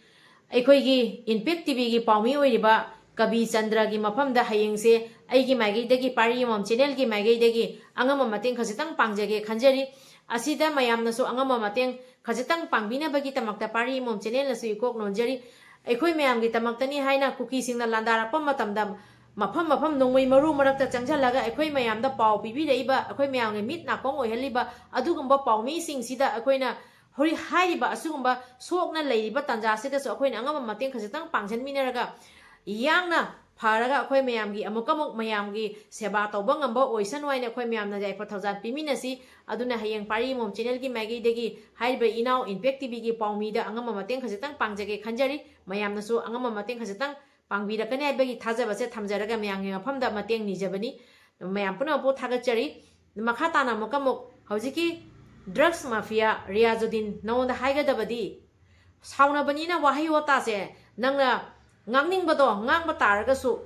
ꯑꯩꯈꯣꯏꯒꯤ Impact TVꯒꯤ ꯄꯥꯎꯃꯤ ꯑꯣꯏꯔꯤꯕ ꯀꯕꯤ ꯆꯟꯗ꯭ꯔꯒꯤ ꯃꯐꯝꯗ ꯍꯌꯦꯡꯁꯦ ꯑꯩꯒꯤ ꯃꯥꯏꯀꯩꯗꯒꯤ, ꯄꯥꯔꯤ ꯑꯃꯃꯝ channelꯒꯤ ꯃꯥꯏꯀꯩꯗꯒꯤ ꯑꯉꯝꯕ ꯃꯇꯦꯡ ꯈꯖꯤꯛꯇꯪ ꯄꯥꯡꯖꯒꯦ ꯈꯟꯖꯔꯤ꯫ ꯑꯁꯤꯗ ꯃꯌꯥꯝꯅꯁꯨ ꯑꯉꯝꯕ ꯃꯇꯦꯡ ꯈꯖꯤꯛꯇꯪ ꯄꯥꯡꯕꯤꯅꯕꯒꯤꯗꯃꯛꯇ ꯄꯥꯔꯤ ꯑꯃꯃꯝ channelꯅꯁꯨ ꯏꯀꯣꯛ ꯅꯣꯟꯖꯔꯤ꯫ ꯑꯩꯈꯣꯏ ꯃꯌꯥꯝꯒꯤꯗꯃꯛꯇꯅꯤ ꯍꯥꯏꯅ ꯀꯨꯀꯤꯁꯤꯡꯅ ꯂꯥꯟꯗꯥꯔꯛꯄ ꯃꯇꯝꯗ ꯃꯐꯝ ꯃꯐꯝ ꯅꯣꯡꯃꯩ ꯃꯔꯨ ꯃꯔꯛꯇ ꯆꯪꯁꯤꯜꯂꯒ ꯑꯩꯈꯣꯏ ꯃꯌꯥꯝꯗ ꯄꯥꯎ ꯄꯤꯕꯤꯔꯛꯏꯕ, ꯑꯩꯈꯣꯏ ꯃꯌꯥꯝꯒꯤ ꯃꯤꯠ ꯅꯥꯀꯣꯡ ꯑꯣꯏꯍꯜꯂꯤꯕ ꯑꯗꯨꯒꯨꯝꯕ ꯄꯥꯎꯃꯤꯁꯤꯡꯁꯤꯗ ꯑꯩꯈꯣꯏꯅ ꯍꯧꯖꯤꯛ ꯍꯥꯏꯔꯤꯕ ꯑꯁꯤꯒꯨꯝꯕ ꯁꯣꯛꯅ ꯂꯩꯔꯤꯕ ꯇꯥꯟꯖꯥꯁꯤꯗꯁꯨ ꯑꯩꯈꯣꯏꯅ ꯑꯉꯝꯕ ꯃꯇꯦꯡ ꯈꯖꯤꯛꯇꯪ ꯄꯥꯡꯁꯤꯟꯃꯤꯟꯅꯔꯒ ꯌꯥꯡꯅ ꯐꯔꯒ ꯑꯩꯈꯣꯏ ꯃꯌꯥꯝꯒꯤ ꯑꯃꯨꯛꯀ ꯑꯃꯨꯛ ꯃꯌꯥꯝꯒꯤ ꯁꯦꯕꯥ ꯇꯧꯕ ꯉꯝꯕ ꯑꯣꯏꯁꯅꯨ ꯍꯥꯏꯅ ꯑꯩꯈꯣꯏ ꯃꯌꯥꯝꯅ ꯌꯥꯏꯐ ꯊꯧꯖꯥꯜ ꯄꯤꯃꯤꯟꯅꯁꯤ꯫ ꯑꯗꯨꯅ ꯍꯌꯦꯡ ꯄꯥꯔꯤ ꯃꯣꯝ ꯆꯦꯅꯦꯜꯒꯤ ꯃꯥꯏꯀꯩꯗꯒꯤ ꯍꯥꯏꯔꯤꯕ ꯏꯅꯥꯎ ꯏꯝꯄꯦꯛ ꯇꯤꯚꯤꯒꯤ ꯄꯥꯎꯃꯤꯗ ꯑꯉꯝꯕ ꯃꯇꯦꯡ ꯈꯖꯤꯛꯇꯪ ꯄꯥꯡꯖꯒꯦ ꯈꯟꯖꯔꯤ꯫ ꯃꯌꯥꯝꯅꯁꯨ ꯑꯉꯝꯕ ꯃꯇꯦꯡ ꯈꯖꯤꯛꯇꯪ ꯄꯥꯡꯕꯤꯔꯛꯀꯅꯤ ꯍꯥꯏꯕꯒꯤ ꯊꯥꯖꯕꯁꯦ ꯊꯝꯖꯔꯒ ꯃꯌꯥꯝꯒꯤ ꯃꯐꯝꯗ ꯃꯇꯦꯡ ꯅꯤꯖꯕꯅꯤ꯫ ꯃꯌꯥꯝ ꯄꯨꯝꯅꯃꯛꯄꯨ ꯊꯥꯒꯠꯆꯔꯤ꯫ ꯃꯈꯥ ꯇꯥꯅ ꯑꯃꯨꯛꯀ ꯑꯃꯨꯛ ꯍꯧꯖꯤꯛꯀꯤ ꯗ꯭ꯔꯒꯁ ꯃꯥꯐꯤꯌꯥ ꯔꯤꯌꯥꯖꯨꯗꯤꯟ, ꯅꯉꯣꯟꯗ ꯍꯥꯏꯒꯗꯕꯗꯤ, ꯁꯥꯎꯅꯕꯅꯤꯅ ꯋꯥꯍꯩ ꯋꯥꯇꯥꯁꯦ ꯅꯪꯅ ꯉꯥꯡꯅꯤꯡꯕꯗꯣ ꯉꯥꯡꯕ ꯇꯥꯔꯒꯁꯨ,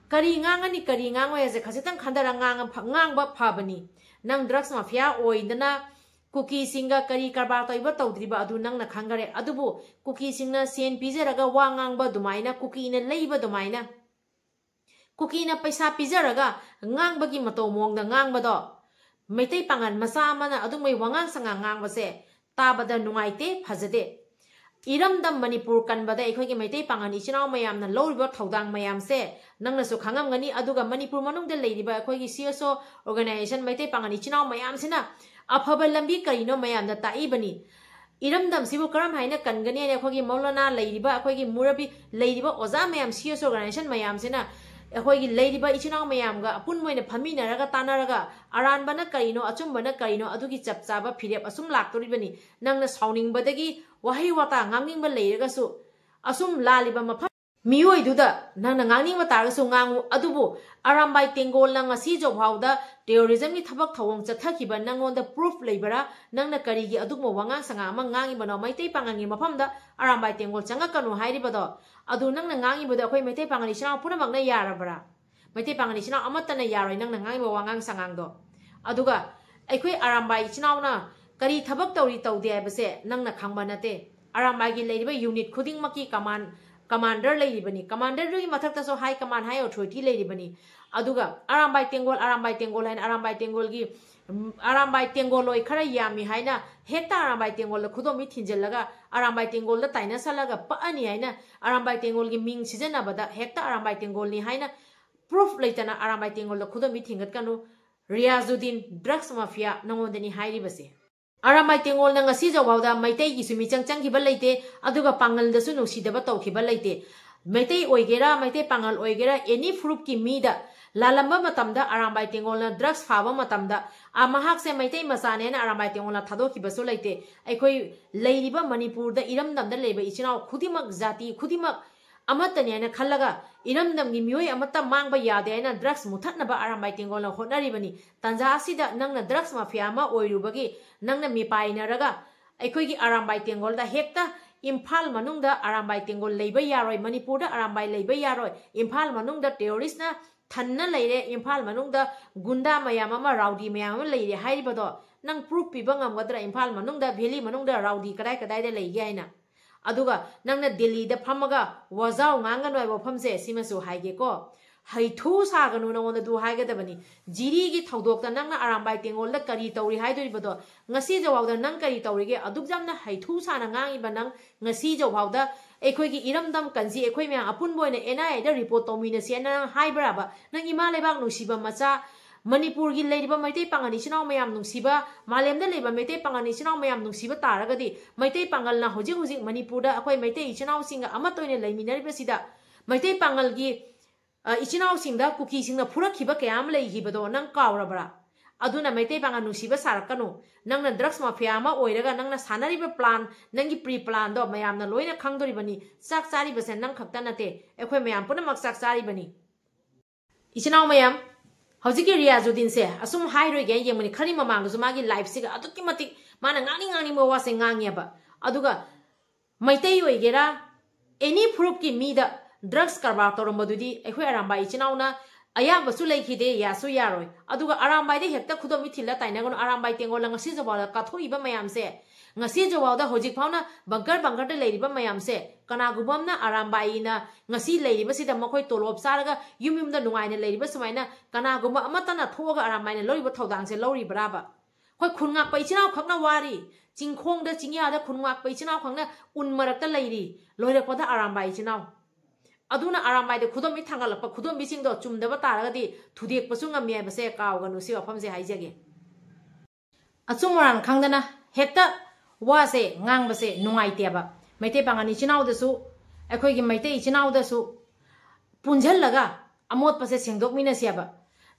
ꯀꯔꯤ ꯉꯥꯡꯉꯅꯤ, ꯀꯔꯤ ꯉꯥꯡꯉꯣꯏ ꯍꯥꯏꯁꯦ ꯈꯖꯤꯛꯇꯪ ꯈꯟꯊꯔ ꯉꯥꯡꯉ-, ꯉꯥꯡꯕ ꯐꯕꯅꯤ꯫ ꯅꯪ ꯗ꯭ꯔꯒꯁ ꯃꯥꯐꯤꯌꯥ ꯑꯣꯏꯗꯅ ꯀꯨꯀꯤꯁꯤꯡꯒ ꯀꯔꯤ ꯀꯔꯕꯥꯔ ꯇꯧꯔꯤꯕ ꯇꯧꯗ꯭ꯔꯤꯕ ꯑꯗꯨ ꯅꯪꯅ ꯈꯪꯈꯔꯦ꯫ ꯑꯗꯨꯕꯨ ꯀꯨꯀꯤꯁꯤꯡꯅ ꯁꯦꯟ ꯄꯤꯖꯔꯒ ꯋꯥ ꯉꯥꯡꯕ ꯑꯗꯨꯃꯥꯏꯅ, ꯀꯨꯀꯤꯅ ꯂꯩꯕ ꯑꯗꯨꯃꯥꯏꯅ, ꯀꯨꯀꯤꯅ ꯄꯩꯁꯥ ꯄꯤꯖꯔꯒ ꯉꯥꯡꯕꯒꯤ ꯃꯇꯧ ꯃꯑꯣꯡꯗ ꯉꯥꯡꯕꯗꯣ ꯃꯩꯇꯩ ꯄꯥꯉꯜ ꯃꯆꯥ ꯑꯃꯅ ꯑꯗꯨꯒꯨꯝꯕꯩ ꯋꯥꯉꯥꯡ ꯁꯉꯥꯡ ꯉꯥꯡꯕꯁꯦ ꯇꯥꯕꯗ ꯅꯨꯡꯉꯥꯏꯇꯦ, ꯐꯖꯗꯦ꯫ ꯏꯔꯝꯗꯝ ꯃꯅꯤꯄꯨꯔ ꯀꯟꯕꯗ ꯑꯩꯈꯣꯏꯒꯤ ꯃꯩꯇꯩ ꯄꯥꯉꯜ ꯏꯆꯤꯟ ꯏꯅꯥꯎ ꯃꯌꯥꯝꯅ ꯂꯧꯔꯤꯕ ꯊꯧꯗꯥꯡ ꯃꯌꯥꯝꯁꯦ ꯅꯪꯅꯁꯨ ꯈꯪꯉꯝꯒꯅꯤ꯫ ꯑꯗꯨꯒ ꯃꯅꯤꯄꯨꯔ ꯃꯅꯨꯡꯗ ꯂꯩꯔꯤꯕ ꯑꯩꯈꯣꯏꯒꯤ C S O organization Meitei ꯄꯥꯉꯜ ꯏꯆꯤꯟ ꯏꯅꯥꯎ ꯃꯌꯥꯝꯁꯤꯅ ꯑꯐꯕ ꯂꯝꯕꯤ ꯀꯔꯤꯅꯣ ꯃꯌꯥꯝꯗ ꯇꯥꯛꯏꯕꯅꯤ꯫ ꯏꯔꯝꯗꯝꯁꯤꯕꯨ ꯀꯔꯝ ꯍꯥꯏꯅ ꯀꯟꯒꯅꯤ ꯍꯥꯏꯅ ꯑꯩꯈꯣꯏꯒꯤ ꯃꯧꯂꯥꯅꯥ ꯂꯩꯔꯤꯕ, ꯑꯩꯈꯣꯏꯒꯤ ꯃꯨꯔꯕꯤ ꯂꯩꯔꯤꯕ ꯑꯣꯖꯥ ꯃꯌꯥꯝ, C S O organization ꯃꯌꯥꯝꯁꯤꯅ ꯑꯩꯈꯣꯏꯒꯤ ꯂꯩꯔꯤꯕ ꯏꯆꯤꯟ ꯏꯅꯥꯎ ꯃꯌꯥꯝꯒ ꯑꯄꯨꯟꯕ ꯑꯣꯏꯅ ꯐꯝꯃꯤꯟꯅꯔꯒ ꯇꯥꯟꯅꯔꯒ ꯑꯔꯥꯟꯕꯅ ꯀꯔꯤꯅꯣ, ꯑꯆꯨꯝꯕꯅ ꯀꯔꯤꯅꯣ, ꯑꯗꯨꯒꯤ ꯆꯞ ꯆꯥꯕ ꯐꯤꯔꯦꯞ ꯑꯁꯨꯝ ꯂꯥꯛꯇꯣꯔꯤꯕꯅꯤ꯫ ꯅꯪꯅ ꯁꯥꯎꯅꯤꯡꯕꯗꯒꯤ ꯋꯥꯍꯩ ꯋꯥꯇꯥ ꯉꯥꯡꯅꯤꯡꯕ ꯂꯩꯔꯒꯁꯨ, ꯑꯁꯨꯝ ꯂꯥꯜꯂꯤꯕ ꯃꯐꯝ ꯃꯤꯑꯣꯏꯗꯨꯗ ꯅꯪꯅ ꯉꯥꯡꯅꯤꯡꯕ ꯇꯥꯔꯒꯁꯨ ꯉꯥꯡꯉꯨ꯫ ꯑꯗꯨꯕꯨ ꯑꯔꯥꯝꯕꯥꯏ ꯇꯦꯡꯒꯣꯜꯅ ꯉꯁꯤ ꯖꯧꯐꯥꯎꯗ terrorism ꯒꯤ ꯊꯕꯛ ꯊꯧꯑꯣꯡ ꯆꯠꯊꯈꯤꯕ ꯅꯪꯉꯣꯟꯗ proof ꯂꯩꯕꯔꯥ? ꯅꯪꯅ ꯀꯔꯤꯒꯤ ꯑꯗꯨꯒꯨꯝꯕ ꯋꯥꯉꯥꯡ ꯁꯉꯥꯡ ꯑꯃ ꯉꯥꯡꯉꯤꯕꯅꯣ? ꯃꯩꯇꯩ ꯄꯥꯉꯜꯒꯤ ꯃꯐꯝꯗ ꯑꯔꯥꯝꯕꯥꯏ ꯇꯦꯡꯒꯣꯜ ꯆꯪꯉꯛꯀꯅꯨ ꯍꯥꯏꯔꯤꯕꯗꯣ, ꯑꯗꯨ ꯅꯪꯅ ꯉꯥꯡꯉꯤꯕꯗꯣ ꯑꯩꯈꯣꯏ ꯃꯩꯇꯩ ꯄꯥꯉꯜ ꯏꯆꯤꯟ ꯏꯅꯥꯎ ꯄꯨꯝꯅꯃꯛꯅ ꯌꯥꯔꯕ꯭ꯔꯥ? ꯃꯩꯇꯩ ꯄꯥꯉꯜ ꯏꯆꯤꯟ ꯏꯅꯥꯎ ꯑꯃꯠꯇꯅ ꯌꯥꯔꯣꯏ ꯅꯪꯅ ꯉꯥꯡꯉꯤꯕ ꯋꯥꯉꯥꯡ ꯁꯉꯥꯡꯗꯣ꯫ ꯑꯗꯨꯒ ꯑꯩꯈꯣꯏ ꯑꯔꯥꯝꯕꯥꯏ ꯏꯆꯤꯟ ꯏꯅꯥꯎꯅ ꯀꯔꯤ ꯊꯕꯛ ꯇꯧꯔꯤ ꯇꯧꯗꯦ ꯍꯥꯏꯕꯁꯦ ꯅꯪꯅ ꯈꯪꯕ ꯅꯠꯇꯦ꯫ ꯑꯔꯥꯝꯕꯥꯏꯒꯤ ꯂꯩꯔꯤꯕ unit ꯈꯨꯗꯤꯡꯃꯛꯀꯤ command, commander ꯂꯩꯔꯤꯕꯅꯤ, commander ꯗꯨꯒꯤ ꯃꯊꯛꯇꯁꯨ high command, high authority ꯂꯩꯔꯤꯕꯅꯤ꯫ ꯑꯗꯨꯒ ꯑꯔꯥꯝꯕꯥꯏ ꯇꯦꯡꯒꯣꯜ, ꯑꯔꯥꯝꯕꯥꯏ ꯇꯦꯡꯒꯣꯜ ꯍꯥꯏꯅ ꯑꯔꯥꯝꯕꯥꯏ ꯇꯦꯡꯒꯣꯜꯒꯤ ꯑꯔꯥꯝꯕꯥꯏ ꯇꯦꯡꯒꯣꯜꯂꯣꯏ ꯈꯔ ꯌꯥꯝꯃꯤ ꯍꯥꯏꯅ ꯍꯦꯛꯇ ꯑꯔꯥꯝꯕꯥꯏ ꯇꯦꯡꯒꯣꯜꯗ ꯈꯨꯗꯣꯝꯕꯤ ꯊꯤꯟꯖꯤꯜꯂꯒ ꯑꯔꯥꯝꯕꯥꯏ ꯇꯦꯡꯒꯣꯜꯗ ꯇꯥꯏꯅꯁꯜꯂꯒ ꯄꯛꯑꯅꯤ ꯍꯥꯏꯅ ꯑꯔꯥꯝꯕꯥꯏ ꯇꯦꯡꯒꯣꯜꯒꯤ ꯃꯤꯡ ꯁꯤꯖꯤꯟꯅꯕꯗ ꯍꯦꯛꯇ ꯑꯔꯥꯝꯕꯥꯏ ꯇꯦꯡꯒꯣꯜꯅꯤ ꯍꯥꯏꯅ ꯄ꯭ꯔꯨꯐ ꯂꯩꯇꯅ ꯑꯔꯥꯝꯕꯥꯏ ꯇꯦꯡꯒꯣꯜꯗ ꯈꯨꯗꯣꯝꯕꯤ ꯊꯤꯡꯒꯠꯀꯅꯨ꯫ ꯔꯤꯌꯥꯖꯨꯗꯤꯟ, ꯗ꯭ꯔꯒꯁ ꯃꯥꯐꯤꯌꯥ, ꯅꯉꯣꯟꯗꯅꯤ ꯍꯥꯏꯔꯤꯕꯁꯦ꯫ ꯑꯔꯥꯝꯕꯥꯏ ꯇꯦꯡꯒꯣꯜꯅ ꯉꯁꯤ ꯖꯧꯍꯥꯎꯗ ꯃꯩꯇꯩꯒꯤꯁꯨ ꯃꯤꯆꯪ ꯆꯪꯈꯤꯕ ꯂꯩꯇꯦ, ꯑꯗꯨꯒ ꯄꯥꯡꯒꯜꯗꯁꯨ ꯅꯨꯡꯁꯤꯗꯕ ꯇꯧꯈꯤꯕ ꯂꯩꯇꯦ꯫ ꯃꯩꯇꯩ ꯑꯣꯏꯒꯦꯔꯥ, ꯃꯩꯇꯩ ꯄꯥꯡꯒꯜ ꯑꯣꯏꯒꯦꯔꯥ, ꯑꯦꯅꯤ ꯐꯨꯔꯨꯞꯀꯤ ꯃꯤꯗ ꯂꯥꯜꯂꯝꯕ ꯃꯇꯝꯗ, ꯑꯔꯥꯝꯕꯥꯏ ꯇꯦꯡꯒꯣꯜꯅ ꯗ꯭ꯔꯒꯁ ꯐꯥꯕ ꯃꯇꯝꯗ, ꯑ, ꯃꯍꯥꯛꯁꯦ ꯃꯩꯇꯩ ꯃꯆꯥꯅꯦꯅ ꯑꯔꯥꯝꯕꯥꯏ ꯇꯦꯡꯒꯣꯜꯅ ꯊꯥꯗꯣꯛꯈꯤꯕꯁꯨ ꯂꯩꯇꯦ꯫ ꯑꯩꯈꯣꯏ ꯂꯩꯔꯤꯕ ꯃꯅꯤꯄꯨꯔꯗ ꯏꯔꯝꯗꯝꯗ ꯂꯩꯕ ꯏꯆꯤꯟ ꯏꯅꯥꯎ ꯈꯨꯗꯤꯡꯃꯛ, ꯖꯥꯇꯤ ꯈꯨꯗꯤꯡꯃꯛ ꯑꯃꯠꯇꯅꯦ ꯍꯥꯏꯅ ꯈꯜꯂꯒ ꯏꯔꯝꯗꯝꯒꯤ ꯃꯤꯑꯣꯏ ꯑꯃꯠꯇ ꯃꯥꯡꯕ ꯌꯥꯗꯦ ꯍꯥꯏꯅ ꯗ꯭ꯔꯒꯁ ꯃꯨꯊꯠꯅꯕ ꯑꯔꯥꯝꯕꯥꯏ ꯇꯦꯡꯒꯣꯜꯅ ꯍꯣꯠꯅꯔꯤꯕꯅꯤ꯫ ꯇꯥꯟꯖꯥ ꯑꯁꯤꯗ ꯅꯪꯅ ꯗ꯭ꯔꯒꯁ ꯃꯥꯐꯤꯌꯥ ꯑꯃ ꯑꯣꯏꯔꯨꯕꯒꯤ ꯅꯪꯅ ꯃꯤꯄꯥꯏꯅꯔꯒ ꯑꯩꯈꯣꯏꯒꯤ ꯑꯔꯥꯝꯕꯥꯏ ꯇꯦꯡꯒꯣꯜꯗ ꯍꯦꯛꯇ ꯏꯝꯐꯥꯜ ꯃꯅꯨꯡꯗ ꯑꯔꯥꯝꯕꯥꯏ ꯇꯦꯡꯒꯣꯜ ꯂꯩꯕ ꯌꯥꯔꯣꯏ, ꯃꯅꯤꯄꯨꯔꯗ ꯑꯔꯥꯝꯕꯥꯏ ꯂꯩꯕ ꯌꯥꯔꯣꯏ, ꯏꯝꯐꯥꯜ ꯃꯅꯨꯡꯗ ꯇꯦꯔꯣꯔꯤꯁꯅ ꯊꯟꯅ ꯂꯩꯔꯦ, ꯏꯝꯐꯥꯜ ꯃꯅꯨꯡꯗ ꯒꯨꯟꯗꯥ ꯃꯌꯥꯝ ꯑꯃ, ꯔꯥꯎꯗꯤ ꯃꯌꯥꯝ ꯑꯃ ꯂꯩꯔꯦ ꯍꯥꯏꯔꯤꯕꯗꯣ ꯅꯪ ꯄ꯭ꯔꯨꯐ ꯄꯤꯕ ꯉꯝꯒꯗ꯭ꯔꯥ? ꯏꯝꯐꯥꯜ ꯃꯅꯨꯡꯗ, ꯚꯦꯂꯤ ꯃꯅꯨꯡꯗ ꯔꯥꯎꯗꯤ ꯀꯗꯥꯏ ꯀꯗꯥꯏꯗ ꯂꯩꯒꯦ ꯍꯥꯏꯅ? ꯑꯗꯨꯒ ꯅꯪꯅ ꯗꯦꯜꯂꯤꯗ ꯐꯝꯃꯒ ꯋꯥꯖꯥꯎ ꯉꯥꯡꯒꯅꯨ ꯍꯥꯏꯕ ꯋꯥꯐꯝꯁꯦ ꯁꯤꯃꯁꯨ ꯍꯥꯏꯒꯦꯀꯣ꯫ ꯍꯩꯊꯨ ꯁꯥꯒꯅꯨ, ꯅꯉꯣꯟꯗ ꯑꯗꯨ ꯍꯥꯏꯒꯗꯕꯅꯤ꯫ ꯖꯤꯔꯤꯒꯤ ꯊꯧꯗꯣꯛꯇ ꯅꯪꯅ ꯑꯔꯥꯝꯕꯥꯏ ꯇꯦꯡꯒꯣꯜꯗ ꯀꯔꯤ ꯇꯧꯔꯤ ꯍꯥꯏꯗꯣꯔꯤꯕꯗꯣ? ꯉꯁꯤ ꯖꯧꯍꯥꯎꯗ ꯅꯪ ꯀꯔꯤ ꯇꯧꯔꯤꯒꯦ? ꯑꯗꯨꯛ ꯌꯥꯝꯅ ꯍꯩꯊꯨ ꯁꯥꯅ ꯉꯥꯡꯉꯤꯕ ꯅꯪ ꯉꯁꯤ ꯖꯧꯍꯥꯎꯗ ꯑꯩꯈꯣꯏꯒꯤ ꯏꯔꯝꯗꯝ ꯀꯟꯁꯤ ꯑꯩꯈꯣꯏ ꯃꯌꯥꯝ ꯑꯄꯨꯟꯕ ꯑꯣꯏꯅ ꯑꯦꯟ ꯑꯥꯏ ꯑꯦꯗ ꯔꯤꯄꯣꯔꯠ ꯇꯧꯃꯤꯟꯅꯁꯦꯅ ꯅꯪ ꯍꯥꯏꯕ꯭ꯔꯥꯕ? ꯅꯪ ꯏꯃꯥ ꯂꯩꯕꯥꯛ ꯅꯨꯡꯁꯤꯕ ꯃꯆꯥ, ꯃꯅꯤꯄꯨꯔꯒꯤ ꯂꯩꯔꯤꯕ ꯃꯩꯇꯩ ꯄꯥꯉꯜ ꯏꯆꯤꯟ ꯏꯅꯥꯎ ꯃꯌꯥꯝ ꯅꯨꯡꯁꯤꯕ, ꯃꯥꯂꯦꯝꯗ ꯂꯩꯕ ꯃꯩꯇꯩ ꯄꯥꯉꯜ ꯏꯆꯤꯟ ꯏꯅꯥꯎ ꯃꯌꯥꯝ ꯅꯨꯡꯁꯤꯕ ꯇꯥꯔꯒꯗꯤ, ꯃꯩꯇꯩ ꯄꯥꯉꯜꯅ ꯍꯧꯖꯤꯛ ꯍꯧꯖꯤꯛ ꯃꯅꯤꯄꯨꯔꯗ ꯑꯩꯈꯣꯏ ꯃꯩꯇꯩ ꯏꯆꯤꯟ ꯏꯅꯥꯎꯁꯤꯡꯒ ꯑꯃꯠꯇ ꯑꯣꯏꯅ ꯂꯩꯃꯤꯟꯅꯔꯤꯕꯁꯤꯗ, ꯃꯩꯇꯩ ꯄꯥꯉꯜꯒꯤ, ꯑ, ꯏꯆꯤꯟ ꯏꯅꯥꯎꯁꯤꯡꯗ ꯀꯨꯀꯤꯁꯤꯡꯅ ꯐꯨꯔꯛꯈꯤꯕ ꯀꯌꯥ ꯑꯃ ꯂꯩꯈꯤꯕꯗꯣ ꯅꯪ ꯀꯥꯎꯔꯕ꯭ꯔꯥ? ꯑꯗꯨꯅ ꯃꯩꯇꯩ ꯄꯥꯉꯜ ꯅꯨꯡꯁꯤꯕ ꯁꯥꯔꯛꯀꯅꯨ꯫ ꯅꯪꯅ ꯗ꯭ꯔꯒꯁ ꯃꯥꯐꯤꯌꯥ ꯑꯃ ꯑꯣꯏꯔꯒ ꯅꯪꯅ ꯁꯥꯟꯅꯔꯤꯕ ꯄ꯭ꯂꯥꯟ, ꯅꯪꯒꯤ ꯄ꯭ꯔꯤ ꯄ꯭ꯂꯥꯟꯗꯣ ꯃꯌꯥꯝꯅ ꯂꯣꯏꯅ ꯈꯪꯗꯣꯔꯤꯕꯅꯤ꯫ ꯆꯥꯛ ꯆꯥꯔꯤꯕꯁꯦ ꯅꯪ ꯈꯛꯇ ꯅꯠꯇꯦ, ꯑꯩꯈꯣꯏ ꯃꯌꯥꯝ ꯄꯨꯝꯅꯃꯛ ꯆꯥꯛ ꯆꯥꯔꯤꯕꯅꯤ꯫ ꯏꯆꯤꯟ ꯏꯅꯥꯎ ꯃꯌꯥꯝ, ꯍꯧꯖꯤꯛꯀꯤ ꯔꯤꯌꯥꯖꯨꯗꯤꯟꯁꯦ ꯑꯁꯨꯝ ꯍꯥꯏꯔꯣꯏꯒꯦ ꯌꯦꯡꯕꯅꯤ꯫ ꯈꯔꯤ ꯃꯃꯥꯡꯗꯁꯨ ꯃꯥꯒꯤ ꯂꯥꯏꯐꯁꯤꯒ ꯑꯗꯨꯛꯀꯤ ꯃꯇꯤꯛ ꯃꯥꯅ ꯉꯥꯡꯅꯤꯡ ꯉꯥꯡꯅꯤꯡꯕ ꯋꯥꯁꯦ ꯉꯥꯡꯉꯦꯕ꯫ ꯑꯗꯨꯒ ꯃꯩꯇꯩ ꯑꯣꯏꯒꯦꯔꯥ, ꯑꯦꯅꯤ ꯐꯨꯔꯨꯞꯀꯤ ꯃꯤꯗ ꯗ꯭ꯔꯒꯁ ꯀꯔꯕꯥꯔ ꯇꯧꯔꯝꯕꯗꯨꯗꯤ ꯑꯩꯈꯣꯏ ꯑꯔꯥꯝꯕꯥꯏ ꯏꯆꯤꯟ ꯏꯅꯥꯎꯅ ꯑꯌꯥꯕꯁꯨ ꯂꯩꯈꯤꯗꯦ, ꯌꯥꯁꯨ ꯌꯥꯔꯣꯏ꯫ ꯑꯗꯨꯒ ꯑꯔꯥꯝꯕꯥꯏꯗ ꯍꯦꯛꯇ ꯈꯨꯗꯣꯝ ꯊꯤꯜꯂ ꯇꯥꯏꯅꯒꯅꯨ꯫ ꯑꯔꯥꯝꯕꯥꯏ ꯇꯦꯡꯒꯣꯜꯅ ꯉꯁꯤ ꯖꯧꯍꯥꯎꯗ ꯀꯥꯊꯣꯛꯏꯕ ꯃꯌꯥꯝꯁꯦ ꯉꯁꯤ ꯖꯋꯥꯎꯗ ꯍꯧꯖꯤꯛ ꯐꯥꯎꯅ ꯕꯪꯀꯔ ꯕꯪꯀꯔꯗ ꯂꯩꯔꯤꯕ ꯃꯌꯥꯝꯁꯦ, ꯀꯅꯥꯒꯨꯝꯕ ꯑꯃꯅ ꯑꯔꯥꯝꯕꯥꯏꯅ ꯉꯁꯤ ꯂꯩꯔꯤꯕꯁꯤꯗ, ꯃꯈꯣꯏ ꯇꯣꯂꯣꯞ ꯆꯥꯔꯒ ꯌꯨꯝ ꯌꯨꯝꯗ ꯅꯨꯡꯉꯥꯏꯅ ꯂꯩꯔꯤꯕ ꯁꯨꯃꯥꯏꯅ ꯀꯅꯥꯒꯨꯝꯕ ꯑꯃꯠꯇꯅ ꯊꯣꯛꯑꯒ ꯑꯔꯥꯝꯕꯥꯏꯅ ꯂꯧꯔꯤꯕ ꯊꯧꯗꯥꯡꯁꯦ ꯂꯧꯔꯤꯕ꯭ꯔꯥꯕ? ꯑꯩꯈꯣꯏ ꯈꯨꯟ ꯉꯥꯛꯄ ꯏꯆꯤꯟ ꯏꯅꯥꯎ ꯈꯛꯅ ꯋꯥꯔꯤ, ꯆꯤꯡꯈꯣꯡꯗ ꯆꯤꯡꯌꯥꯗ ꯈꯨꯟ ꯉꯥꯛꯄ ꯏꯆꯤꯟ ꯏꯅꯥꯎ ꯈꯛꯅ ꯎꯟ ꯃꯔꯛꯇ ꯂꯩꯔꯤ, ꯂꯣꯏꯔꯛꯄꯗ ꯑꯔꯥꯝꯕꯥꯏ ꯏꯆꯤꯟ ꯏꯅꯥꯎ꯫ ꯑꯗꯨꯅ ꯑꯔꯥꯝꯕꯥꯏꯗ ꯈꯨꯗꯣꯝꯕꯤ ꯊꯥꯡꯒꯠꯂꯛꯄ ꯈꯨꯗꯣꯝꯕꯤꯁꯤꯡꯗꯣ ꯆꯨꯝꯗꯕ ꯇꯥꯔꯒꯗꯤ ꯊꯨꯗꯦꯛꯄꯁꯨ ꯉꯝꯃꯤ ꯍꯥꯏꯕꯁꯦ ꯀꯥꯎꯒꯅꯨ꯫ ꯁꯤ ꯋꯥꯐꯝꯁꯦ ꯍꯥꯏꯖꯒꯦ꯫ ꯑꯆꯨꯝ ꯑꯔꯥꯟ ꯈꯪꯗꯅ ꯍꯦꯛꯇ ꯋꯥꯁꯦ ꯉꯥꯡꯕꯁꯦ ꯅꯨꯡꯉꯥꯏꯇꯦꯕ꯫ ꯃꯩꯇꯩ ꯄꯥꯉꯜ ꯏꯆꯤꯟ ꯏꯅꯥꯎꯗꯁꯨ, ꯑꯩꯈꯣꯏꯒꯤ ꯃꯩꯇꯩ ꯏꯆꯤꯟ ꯏꯅꯥꯎꯗꯁꯨ ꯄꯨꯟꯁꯤꯜꯂꯒ ꯑꯃꯣꯠꯄꯁꯦ ꯁꯦꯡꯗꯣꯛꯃꯤꯟꯅꯁꯦꯕ꯫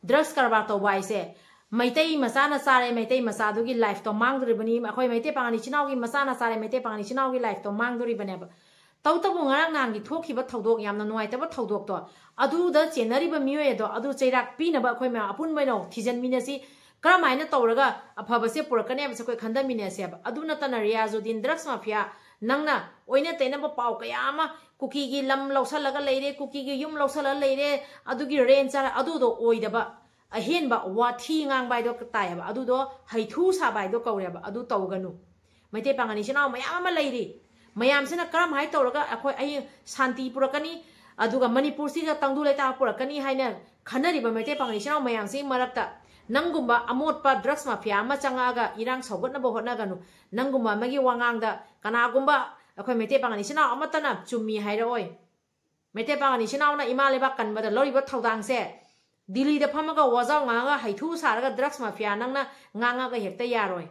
ꯗ꯭ꯔꯒꯁ ꯀꯔꯕꯥꯔ ꯇꯧꯕ ꯍꯥꯏꯁꯦ ꯃꯩꯇꯩ ꯃꯆꯥꯅ ꯆꯥꯔꯦ, ꯃꯩꯇꯩ ꯃꯆꯥꯗꯨꯒꯤ ꯂꯥꯏꯐꯇꯣ ꯃꯥꯡꯗꯣꯔꯤꯕꯅꯤ꯫ ꯑꯩꯈꯣꯏ ꯃꯩꯇꯩ ꯄꯥꯉꯜ ꯏꯆꯤꯟ ꯏꯅꯥꯎꯒꯤ ꯃꯆꯥꯅ ꯆꯥꯔꯦ, ꯃꯩꯇꯩ ꯄꯥꯉꯜ ꯏꯆꯤꯟ ꯏꯅꯥꯎꯒꯤ ꯂꯥꯏꯐꯇꯣ ꯃꯥꯡꯗꯣꯔꯤꯕꯅꯦꯕ꯫ ꯇꯧꯇꯕꯨ ꯉꯔꯥꯡ ꯅꯍꯥꯟꯒꯤ ꯊꯣꯛꯈꯤꯕ ꯊꯧꯗꯣꯛ, ꯌꯥꯝꯅ ꯅꯨꯡꯉꯥꯏꯇꯕ ꯊꯧꯗꯣꯛꯇꯣ, ꯑꯗꯨꯗ ꯆꯦꯟꯅꯔꯤꯕ ꯃꯤꯑꯣꯏ ꯑꯗꯣ ꯑꯗꯨ ꯆꯩꯔꯥꯛ ꯄꯤꯅꯕ ꯑꯩꯈꯣꯏ ꯃꯌꯥꯝ ꯑꯄꯨꯟꯕ ꯑꯣꯏꯅ ꯊꯤꯖꯤꯟꯃꯤꯟꯅꯁꯤ꯫ ꯀꯔꯝꯍꯥꯏꯅ ꯇꯧꯔꯒ ꯑꯐꯕꯁꯦ ꯄꯨꯔꯛꯀꯅꯤ ꯍꯥꯏꯕꯁꯦ ꯑꯩꯈꯣꯏ ꯈꯟꯊꯃꯤꯟꯅꯁꯦꯕ꯫ ꯑꯗꯨ ꯅꯠꯇꯅ ꯔꯤꯌꯥꯖꯨꯗꯤꯟ, ꯗ꯭ꯔꯒꯁ ꯃꯥꯐꯤꯌꯥ, ꯅꯪꯅ ꯑꯣꯏꯅ ꯇꯩꯅꯕ ꯄꯥꯎ ꯀꯌꯥ ꯑꯃ, ꯀꯨꯀꯤꯒꯤ ꯂꯝ ꯂꯧꯁꯜꯂꯒ ꯂꯩꯔꯦ, ꯀꯨꯀꯤꯒꯤ ꯌꯨꯝ ꯂꯧꯁꯜꯂꯒ ꯂꯩꯔꯦ, ꯑꯗꯨꯒꯤ ꯔꯦꯟ ꯆꯥꯔ, ꯑꯗꯨꯗꯣ ꯑꯣꯏꯗꯕ ꯑꯍꯦꯟꯕ ꯋꯥꯊꯤ ꯉꯥꯡꯕ ꯍꯥꯏꯗꯣ ꯇꯥꯏꯌꯦꯕ꯫ ꯑꯗꯨꯗꯣ ꯍꯩꯊꯨ ꯁꯥꯕ ꯍꯥꯏꯗꯣ ꯀꯧꯔꯦꯕ꯫ ꯑꯗꯨ ꯇꯧꯒꯅꯨ꯫ ꯃꯩꯇꯩ ꯄꯥꯉꯜ ꯏꯆꯤꯟ ꯏꯅꯥꯎ ꯃꯌꯥꯝ ꯑꯃ ꯂꯩꯔꯤ꯫ ꯃꯌꯥꯝꯁꯤꯅ ꯀꯔꯝ ꯍꯥꯏ ꯇꯧꯔꯒ ꯑꯩꯈꯣꯏ ꯑꯩ ꯁꯥꯟꯇꯤ ꯄꯨꯔꯛꯀꯅꯤ, ꯑꯗꯨꯒ ꯃꯅꯤꯄꯨꯔꯁꯤꯗ ꯇꯪꯗꯨ ꯂꯩꯇꯥ ꯄꯨꯔꯛꯀꯅꯤ ꯍꯥꯏꯅ ꯈꯟꯅꯔꯤꯕ ꯃꯩꯇꯩ ꯄꯥꯉꯜ ꯏꯆꯤꯟ ꯏꯅꯥꯎ ꯃꯌꯥꯝꯁꯤꯒꯤ ꯃꯔꯛꯇ ꯅꯪꯒꯨꯝꯕ ꯑꯃꯣꯠꯄ ꯗ꯭ꯔꯒꯁ ꯃꯥꯐꯤꯌꯥ ꯑꯃ ꯆꯪꯉꯛꯑꯒ ꯏꯔꯥꯡ ꯁꯧꯒꯠꯅꯕ ꯍꯣꯠꯅꯒꯅꯨ꯫ ꯅꯪꯒꯨꯝꯕ ꯑꯃꯒꯤ ꯋꯥꯉꯥꯡꯗ ꯀꯅꯥꯒꯨꯝꯕ ꯑꯩꯈꯣꯏ ꯃꯩꯇꯩ ꯄꯥꯉꯜ ꯏꯆꯤꯟ ꯏꯅꯥꯎ ꯑꯃꯠꯇꯅ ꯆꯨꯝꯃꯤ ꯍꯥꯏꯔꯛꯑꯣꯏ꯫ ꯃꯩꯇꯩ ꯄꯥꯉꯜ ꯏꯆꯤꯟ ꯏꯅꯥꯎꯅ ꯏꯃꯥ ꯂꯩꯕꯥꯛ ꯀꯟꯕꯗ ꯂꯧꯔꯤꯕ ꯊꯧꯗꯥꯡꯁꯦ ꯗꯤꯜꯂꯤꯗ ꯐꯝꯃꯒ ꯋꯥꯖꯥꯎ ꯉꯥꯡꯉꯒ ꯍꯩꯊꯨ ꯁꯥꯔꯒ ꯗ꯭ꯔꯒꯁ ꯃꯥꯐꯤꯌꯥ ꯅꯪꯅ ꯉꯥꯡꯉꯒ ꯍꯦꯛꯇ ꯌꯥꯔꯣꯏ꯫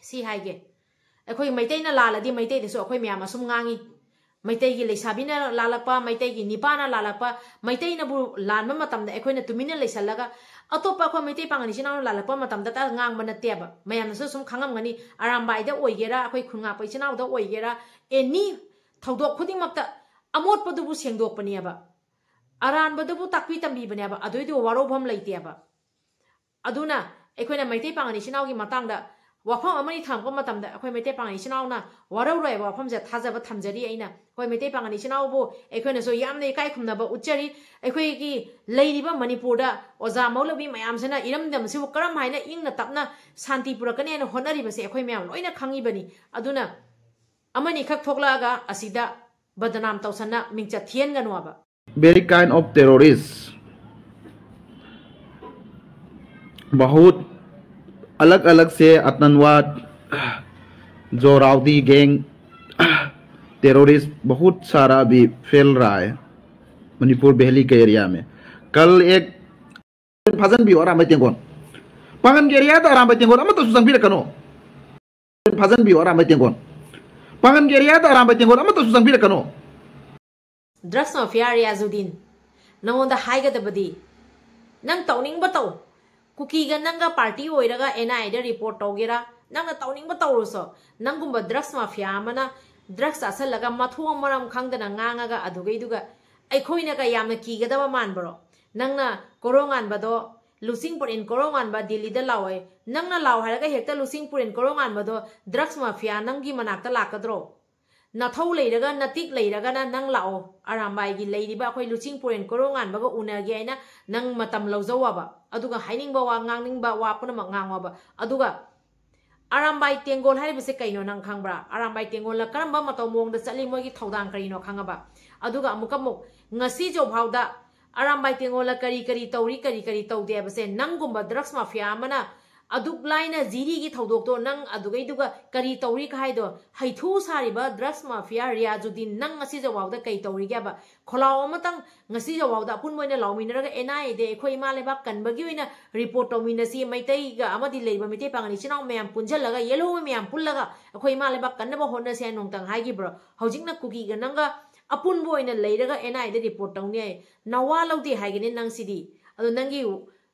ꯁꯤ ꯍꯥꯏꯒꯦ꯫ ꯑꯩꯈꯣꯏ ꯃꯩꯇꯩꯅ ꯂꯥꯜꯂꯗꯤ ꯃꯩꯇꯩꯗꯁꯨ ꯑꯩꯈꯣꯏ ꯃꯌꯥꯝ ꯑꯁꯨꯝ ꯉꯥꯡꯉꯤ꯫ ꯃꯩꯇꯩꯒꯤ ꯂꯩꯁꯥꯕꯤꯅ ꯂꯥꯜꯂꯛꯄ, ꯃꯩꯇꯩꯒꯤ ꯅꯤꯄꯥꯅ ꯂꯥꯜꯂꯛꯄ, ꯃꯩꯇꯩꯅꯕꯨ ꯂꯥꯟꯕ ꯃꯇꯝꯗ ꯑꯩꯈꯣꯏꯅ ꯇꯨꯃꯤꯟꯅ ꯂꯩꯁꯜꯂꯒ ꯑꯇꯣꯞꯄ ꯑꯩꯈꯣꯏ ꯃꯩꯇꯩ ꯄꯥꯉꯜ ꯏꯆꯤꯟ ꯏꯅꯥꯎꯅ ꯂꯥꯜꯂꯛꯄ ꯃꯇꯝꯗꯇ ꯉꯥꯡꯕ ꯅꯠꯇꯦꯕ꯫ ꯃꯌꯥꯝꯅꯁꯨ ꯁꯨꯝ ꯈꯪꯉꯝꯒꯅꯤ, ꯑꯔꯥꯝꯕꯥꯏꯗ ꯑꯣꯏꯒꯦꯔꯥ, ꯑꯩꯈꯣꯏ ꯈꯨꯟꯉꯥꯛꯄ ꯏꯆꯤꯟ ꯏꯅꯥꯎꯗ ꯑꯣꯏꯒꯦꯔꯥ, ꯑꯦꯅꯤ ꯊꯧꯗꯣꯛ ꯈꯨꯗꯤꯡꯃꯛꯇ ꯑꯃꯣꯠꯄꯗꯨꯕꯨ ꯁꯦꯡꯗꯣꯛꯄꯅꯦꯕ, ꯑꯔꯥꯟꯕꯗꯨꯕꯨ ꯇꯥꯛꯄꯤ ꯇꯝꯕꯤꯕꯅꯦꯕ꯫ ꯑꯗꯨꯏꯗꯨ ꯋꯥꯔꯧꯐꯝ ꯂꯩꯇꯦꯕ꯫ ꯑꯗꯨꯅ ꯑꯩꯈꯣꯏꯅ ꯃꯩꯇꯩ ꯄꯥꯉꯜ ꯏꯆꯤꯟ ꯏꯅꯥꯎꯒꯤ ꯃꯇꯥꯡꯗ ꯋꯥꯐꯝ ꯑꯃꯅꯤ ꯊꯝꯃꯛꯄ ꯃꯇꯝꯗ ꯑꯩꯈꯣꯏ ꯃꯩꯇꯩ ꯄꯥꯉꯜ ꯏꯆꯤꯟ ꯏꯅꯥꯎꯅ ꯋꯥꯔꯧꯔꯣꯏ ꯍꯥꯏꯕ ꯋꯥꯐꯝꯁꯦ ꯊꯥꯖꯕ ꯊꯝꯖꯔꯤ꯫ ꯑꯩꯅ ꯑꯩꯈꯣꯏ ꯃꯩꯇꯩ ꯄꯥꯉꯜ ꯏꯆꯤꯟ ꯏꯅꯥꯎꯕꯨ ꯑꯩꯈꯣꯏꯅꯁꯨ ꯌꯥꯝꯅ ꯏꯀꯥꯏ ꯈꯨꯝꯅꯕ ꯎꯠꯆꯔꯤ꯫ ꯑꯩꯈꯣꯏꯒꯤ ꯂꯩꯔꯤꯕ ꯃꯅꯤꯄꯨꯔꯗ ꯑꯣꯖꯥ ꯃꯧꯂꯕꯤ ꯃꯌꯥꯝꯁꯤꯅ ꯏꯔꯝꯗꯝꯁꯤꯕꯨ ꯀꯔꯝ ꯍꯥꯏꯅ ꯏꯪꯅ ꯇꯞꯅ ꯁꯥꯟꯇꯤ ꯄꯨꯔꯛꯀꯅꯤ ꯍꯥꯏꯅ ꯍꯣꯠꯅꯔꯤꯕꯁꯦ ꯑꯩꯈꯣꯏ ꯃꯌꯥꯝ ꯂꯣꯏꯅ ꯈꯪꯉꯤꯕꯅꯤ꯫ ꯑꯗꯨꯅ ꯑꯃꯅꯤꯈꯛ ꯊꯣꯛꯂꯛꯑꯒ ꯑꯁꯤꯗ ꯕꯗꯅꯥꯝ ꯇꯧꯁꯟꯅ ꯃꯤꯡꯆꯠ ꯊꯤꯍꯟꯒꯅꯨ ꯍꯥꯏꯕ꯫ Very kind of terrorist. बहुत अलग अलग से आतंकवाद, जो राउडी गैंग, टेररिस्ट बहुत सारा भी फैल रहा है मणिपुर वैली के एरिया में। कल एक ꯐꯥꯖꯟꯕꯤꯌꯣ ꯑꯔꯥꯝꯕꯥꯏ ꯇꯦꯡꯒꯣꯜ꯫ ꯄꯥꯡꯒꯟꯒꯤ ꯑꯦꯔꯤꯌꯥꯗ ꯑꯔꯥꯝꯕꯥꯏ ꯇꯦꯡꯒꯣꯜ ꯑꯃꯠꯇꯁꯨ ꯆꯪꯕꯤꯔꯛꯀꯅꯣ꯫ ꯐꯥꯖꯟꯕꯤꯌꯣ ꯑꯔꯥꯝꯕꯥꯏ ꯇꯦꯡꯒꯣꯜ꯫ ꯄꯥꯡꯒꯟꯒꯤ ꯑꯦꯔꯤꯌꯥꯗ ꯑꯔꯥꯝꯕꯥꯏ ꯇꯦꯡꯒꯣꯜ ꯑꯃꯠꯇꯁꯨ ꯆꯪꯕꯤꯔꯛꯀꯅꯣ꯫ ꯗ꯭ꯔꯛꯁ ꯃꯥꯐꯤꯌꯥ ꯔꯤꯌꯥꯖꯨꯗꯤꯟ, ꯅꯉꯣꯟꯗ ꯍꯥꯏꯒꯗꯕꯗꯤ, ꯅꯪ ꯇꯧꯅꯤꯡꯕ ꯇꯧ꯫ ꯀꯨꯀꯤꯒ ꯅꯪꯒ ꯄꯥꯔꯇꯤ ꯑꯣꯏꯔꯒ ꯑꯦꯟ ꯑꯥꯏ ꯑꯦꯗ ꯔꯤꯄꯣꯔꯠ ꯇꯧꯒꯦꯔꯥ, ꯅꯪꯅ ꯇꯧꯅꯤꯡꯕ ꯇꯧꯔꯨꯁꯣ꯫ ꯅꯪꯒꯨꯝꯕ ꯗ꯭ꯔꯛꯁ ꯃꯥꯐꯤꯌꯥ ꯑꯃꯅ ꯗ꯭ꯔꯛꯁ ꯆꯥꯁꯜꯂꯒ ꯃꯊꯣꯡ ꯃꯔꯝ ꯈꯪꯗꯅ ꯉꯥꯡꯉꯒ ꯑꯗꯨꯒꯩꯗꯨꯒ ꯑꯩꯈꯣꯏꯅꯒ ꯌꯥꯝꯅ ꯀꯤꯒꯗꯕ ꯃꯥꯟꯕ꯭ꯔꯣ? ꯅꯪꯅ ꯀꯣꯔꯧꯉꯥꯟꯕꯗꯣ, ꯂꯨꯆꯤꯡ ꯄꯨꯔꯦꯟ ꯀꯣꯔꯧꯉꯥꯟꯕ ꯗꯤꯜꯂꯤꯗ ꯂꯥꯛꯑꯣꯏ꯫ ꯅꯪꯅ ꯂꯥꯛꯑꯣ ꯍꯥꯏꯔꯒ ꯍꯦꯛꯇ ꯂꯨꯆꯤꯡ ꯄꯨꯔꯦꯟ ꯀꯣꯔꯧꯉꯥꯟꯕꯗꯣ ꯗ꯭ꯔꯛꯁ ꯃꯥꯐꯤꯌꯥ ꯅꯪꯒꯤ ꯃꯅꯥꯛꯇ ꯂꯥꯛꯀꯗ꯭ꯔꯣ? ꯅꯊꯧ ꯂꯩꯔꯒ ꯅꯇꯤꯛ ꯂꯩꯔꯒꯅ ꯅꯪ ꯂꯥꯛꯑꯣ꯫ ꯑꯔꯥꯝꯕꯥꯏꯒꯤ ꯂꯩꯔꯤꯕ ꯑꯩꯈꯣꯏ ꯂꯨꯆꯤꯡ ꯄꯨꯔꯦꯟ ꯀꯣꯔꯧꯉꯥꯟꯕꯒ ꯎꯅꯒꯦ ꯍꯥꯏꯅ ꯅꯪ ꯃꯇꯝ ꯂꯧꯖꯧꯑꯕ꯫ ꯑꯗꯨꯒ ꯍꯥꯏꯅꯤꯡꯕ ꯋꯥ, ꯉꯥꯡꯅꯤꯡꯕ ꯋꯥ ꯄꯨꯝꯅꯃꯛ ꯉꯥꯡꯉꯣꯕ꯫ ꯑꯗꯨꯒ ꯑꯔꯥꯝꯕꯥꯏ ꯇꯦꯡꯒꯣꯜ ꯍꯥꯏꯔꯤꯕꯁꯦ ꯀꯩꯅꯣ ꯅꯪ ꯈꯪꯕ꯭ꯔꯥ? ꯑꯔꯥꯝꯕꯥꯏ ꯇꯦꯡꯒꯣꯜꯅ ꯀꯔꯝꯕ ꯃꯇꯧ ꯃꯑꯣꯡꯗ ꯆꯠꯂꯤ, ꯃꯣꯏꯒꯤ ꯊꯧꯗꯥꯡ ꯀꯔꯤꯅꯣ ꯈꯪꯉꯕ? ꯑꯗꯨꯒ ꯑꯃꯨꯛꯀ ꯑꯃꯨꯛ ꯉꯁꯤ ꯖꯧꯐꯥꯎꯗ ꯑꯔꯥꯝꯕꯥꯏ ꯇꯦꯡꯒꯣꯜꯅ ꯀꯔꯤ ꯀꯔꯤ ꯇꯧꯔꯤ, ꯀꯔꯤ ꯀꯔꯤ ꯇꯧꯗꯦ ꯍꯥꯏꯕꯁꯦ ꯅꯪꯒꯨꯝꯕ ꯗ꯭ꯔꯛꯁ ꯃꯥꯐꯤꯌꯥ ꯑꯃꯅ ꯑꯗꯨꯛ ꯂꯥꯏꯅ ꯖꯤꯔꯤꯒꯤ ꯊꯧꯗꯣꯛꯇꯣ ꯅꯪ ꯑꯗꯨꯒꯩꯗꯨꯒ ꯀꯔꯤ ꯇꯧꯔꯤ ꯍꯥꯏꯗꯣ ꯍꯩꯊꯨ ꯁꯥꯔꯤꯕ ꯗ꯭ꯔꯛꯁ ꯃꯥꯐꯤꯌꯥ ꯔꯤꯌꯥꯖꯨꯗꯤꯟ ꯅꯪ ꯉꯁꯤ ꯖꯧꯐꯥꯎꯗ ꯀꯩ ꯇꯧꯔꯤꯒꯦꯕ? ꯈꯣꯂꯥꯎ ꯑꯃꯇꯪ ꯉꯁꯤ ꯖꯧꯐꯥꯎꯗ ꯑꯄꯨꯟꯕ ꯑꯣꯏꯅ ꯂꯥꯎꯃꯤꯟꯅꯔꯒ ꯑꯦꯟ ꯑꯥꯏ ꯑꯦꯗ ꯑꯩꯈꯣꯏ ꯏꯃꯥ ꯂꯩꯕꯥꯛ ꯀꯟꯕꯒꯤ ꯑꯣꯏꯅ ꯔꯤꯄꯣꯔꯠ ꯇꯧꯃꯤꯟꯅꯁꯤ, ꯃꯩꯇꯩꯒ ꯑꯃꯗꯤ ꯂꯩꯔꯤꯕ ꯃꯩꯇꯩ ꯄꯥꯉꯜ ꯏꯆꯤꯟ ꯏꯅꯥꯎ ꯃꯌꯥꯝ ꯄꯨꯟꯁꯤꯜꯂꯒ, ꯌꯦꯜꯍꯧꯕ ꯃꯌꯥꯝ ꯄꯨꯜꯂꯒ ꯑꯩꯈꯣꯏ ꯏꯃꯥ ꯂꯩꯕꯥꯛ ꯀꯟꯅꯕ ꯍꯣꯠꯅꯁꯤ ꯍꯥꯏꯅ ꯅꯣꯡꯇꯪ ꯍꯥꯏꯈꯤꯕ꯭ꯔꯣ? ꯍꯧꯖꯤꯛꯅ ꯀꯨꯀꯤꯒ ꯅꯪꯒ ꯑꯄꯨꯟꯕ ꯑꯣꯏꯅ ꯂꯩꯔꯒ ꯑꯦꯟ ꯑꯥꯏ ꯑꯦꯗ ꯔꯤꯄꯣꯔꯠ ꯇꯧꯅꯤ ꯍꯥꯏ꯫ ꯅꯋꯥ ꯂꯧꯗꯦ ꯍꯥꯏꯒꯅꯤ ꯅꯪ ꯁꯤꯗꯤ꯫ ꯑꯗꯣ ꯅꯪꯒꯤ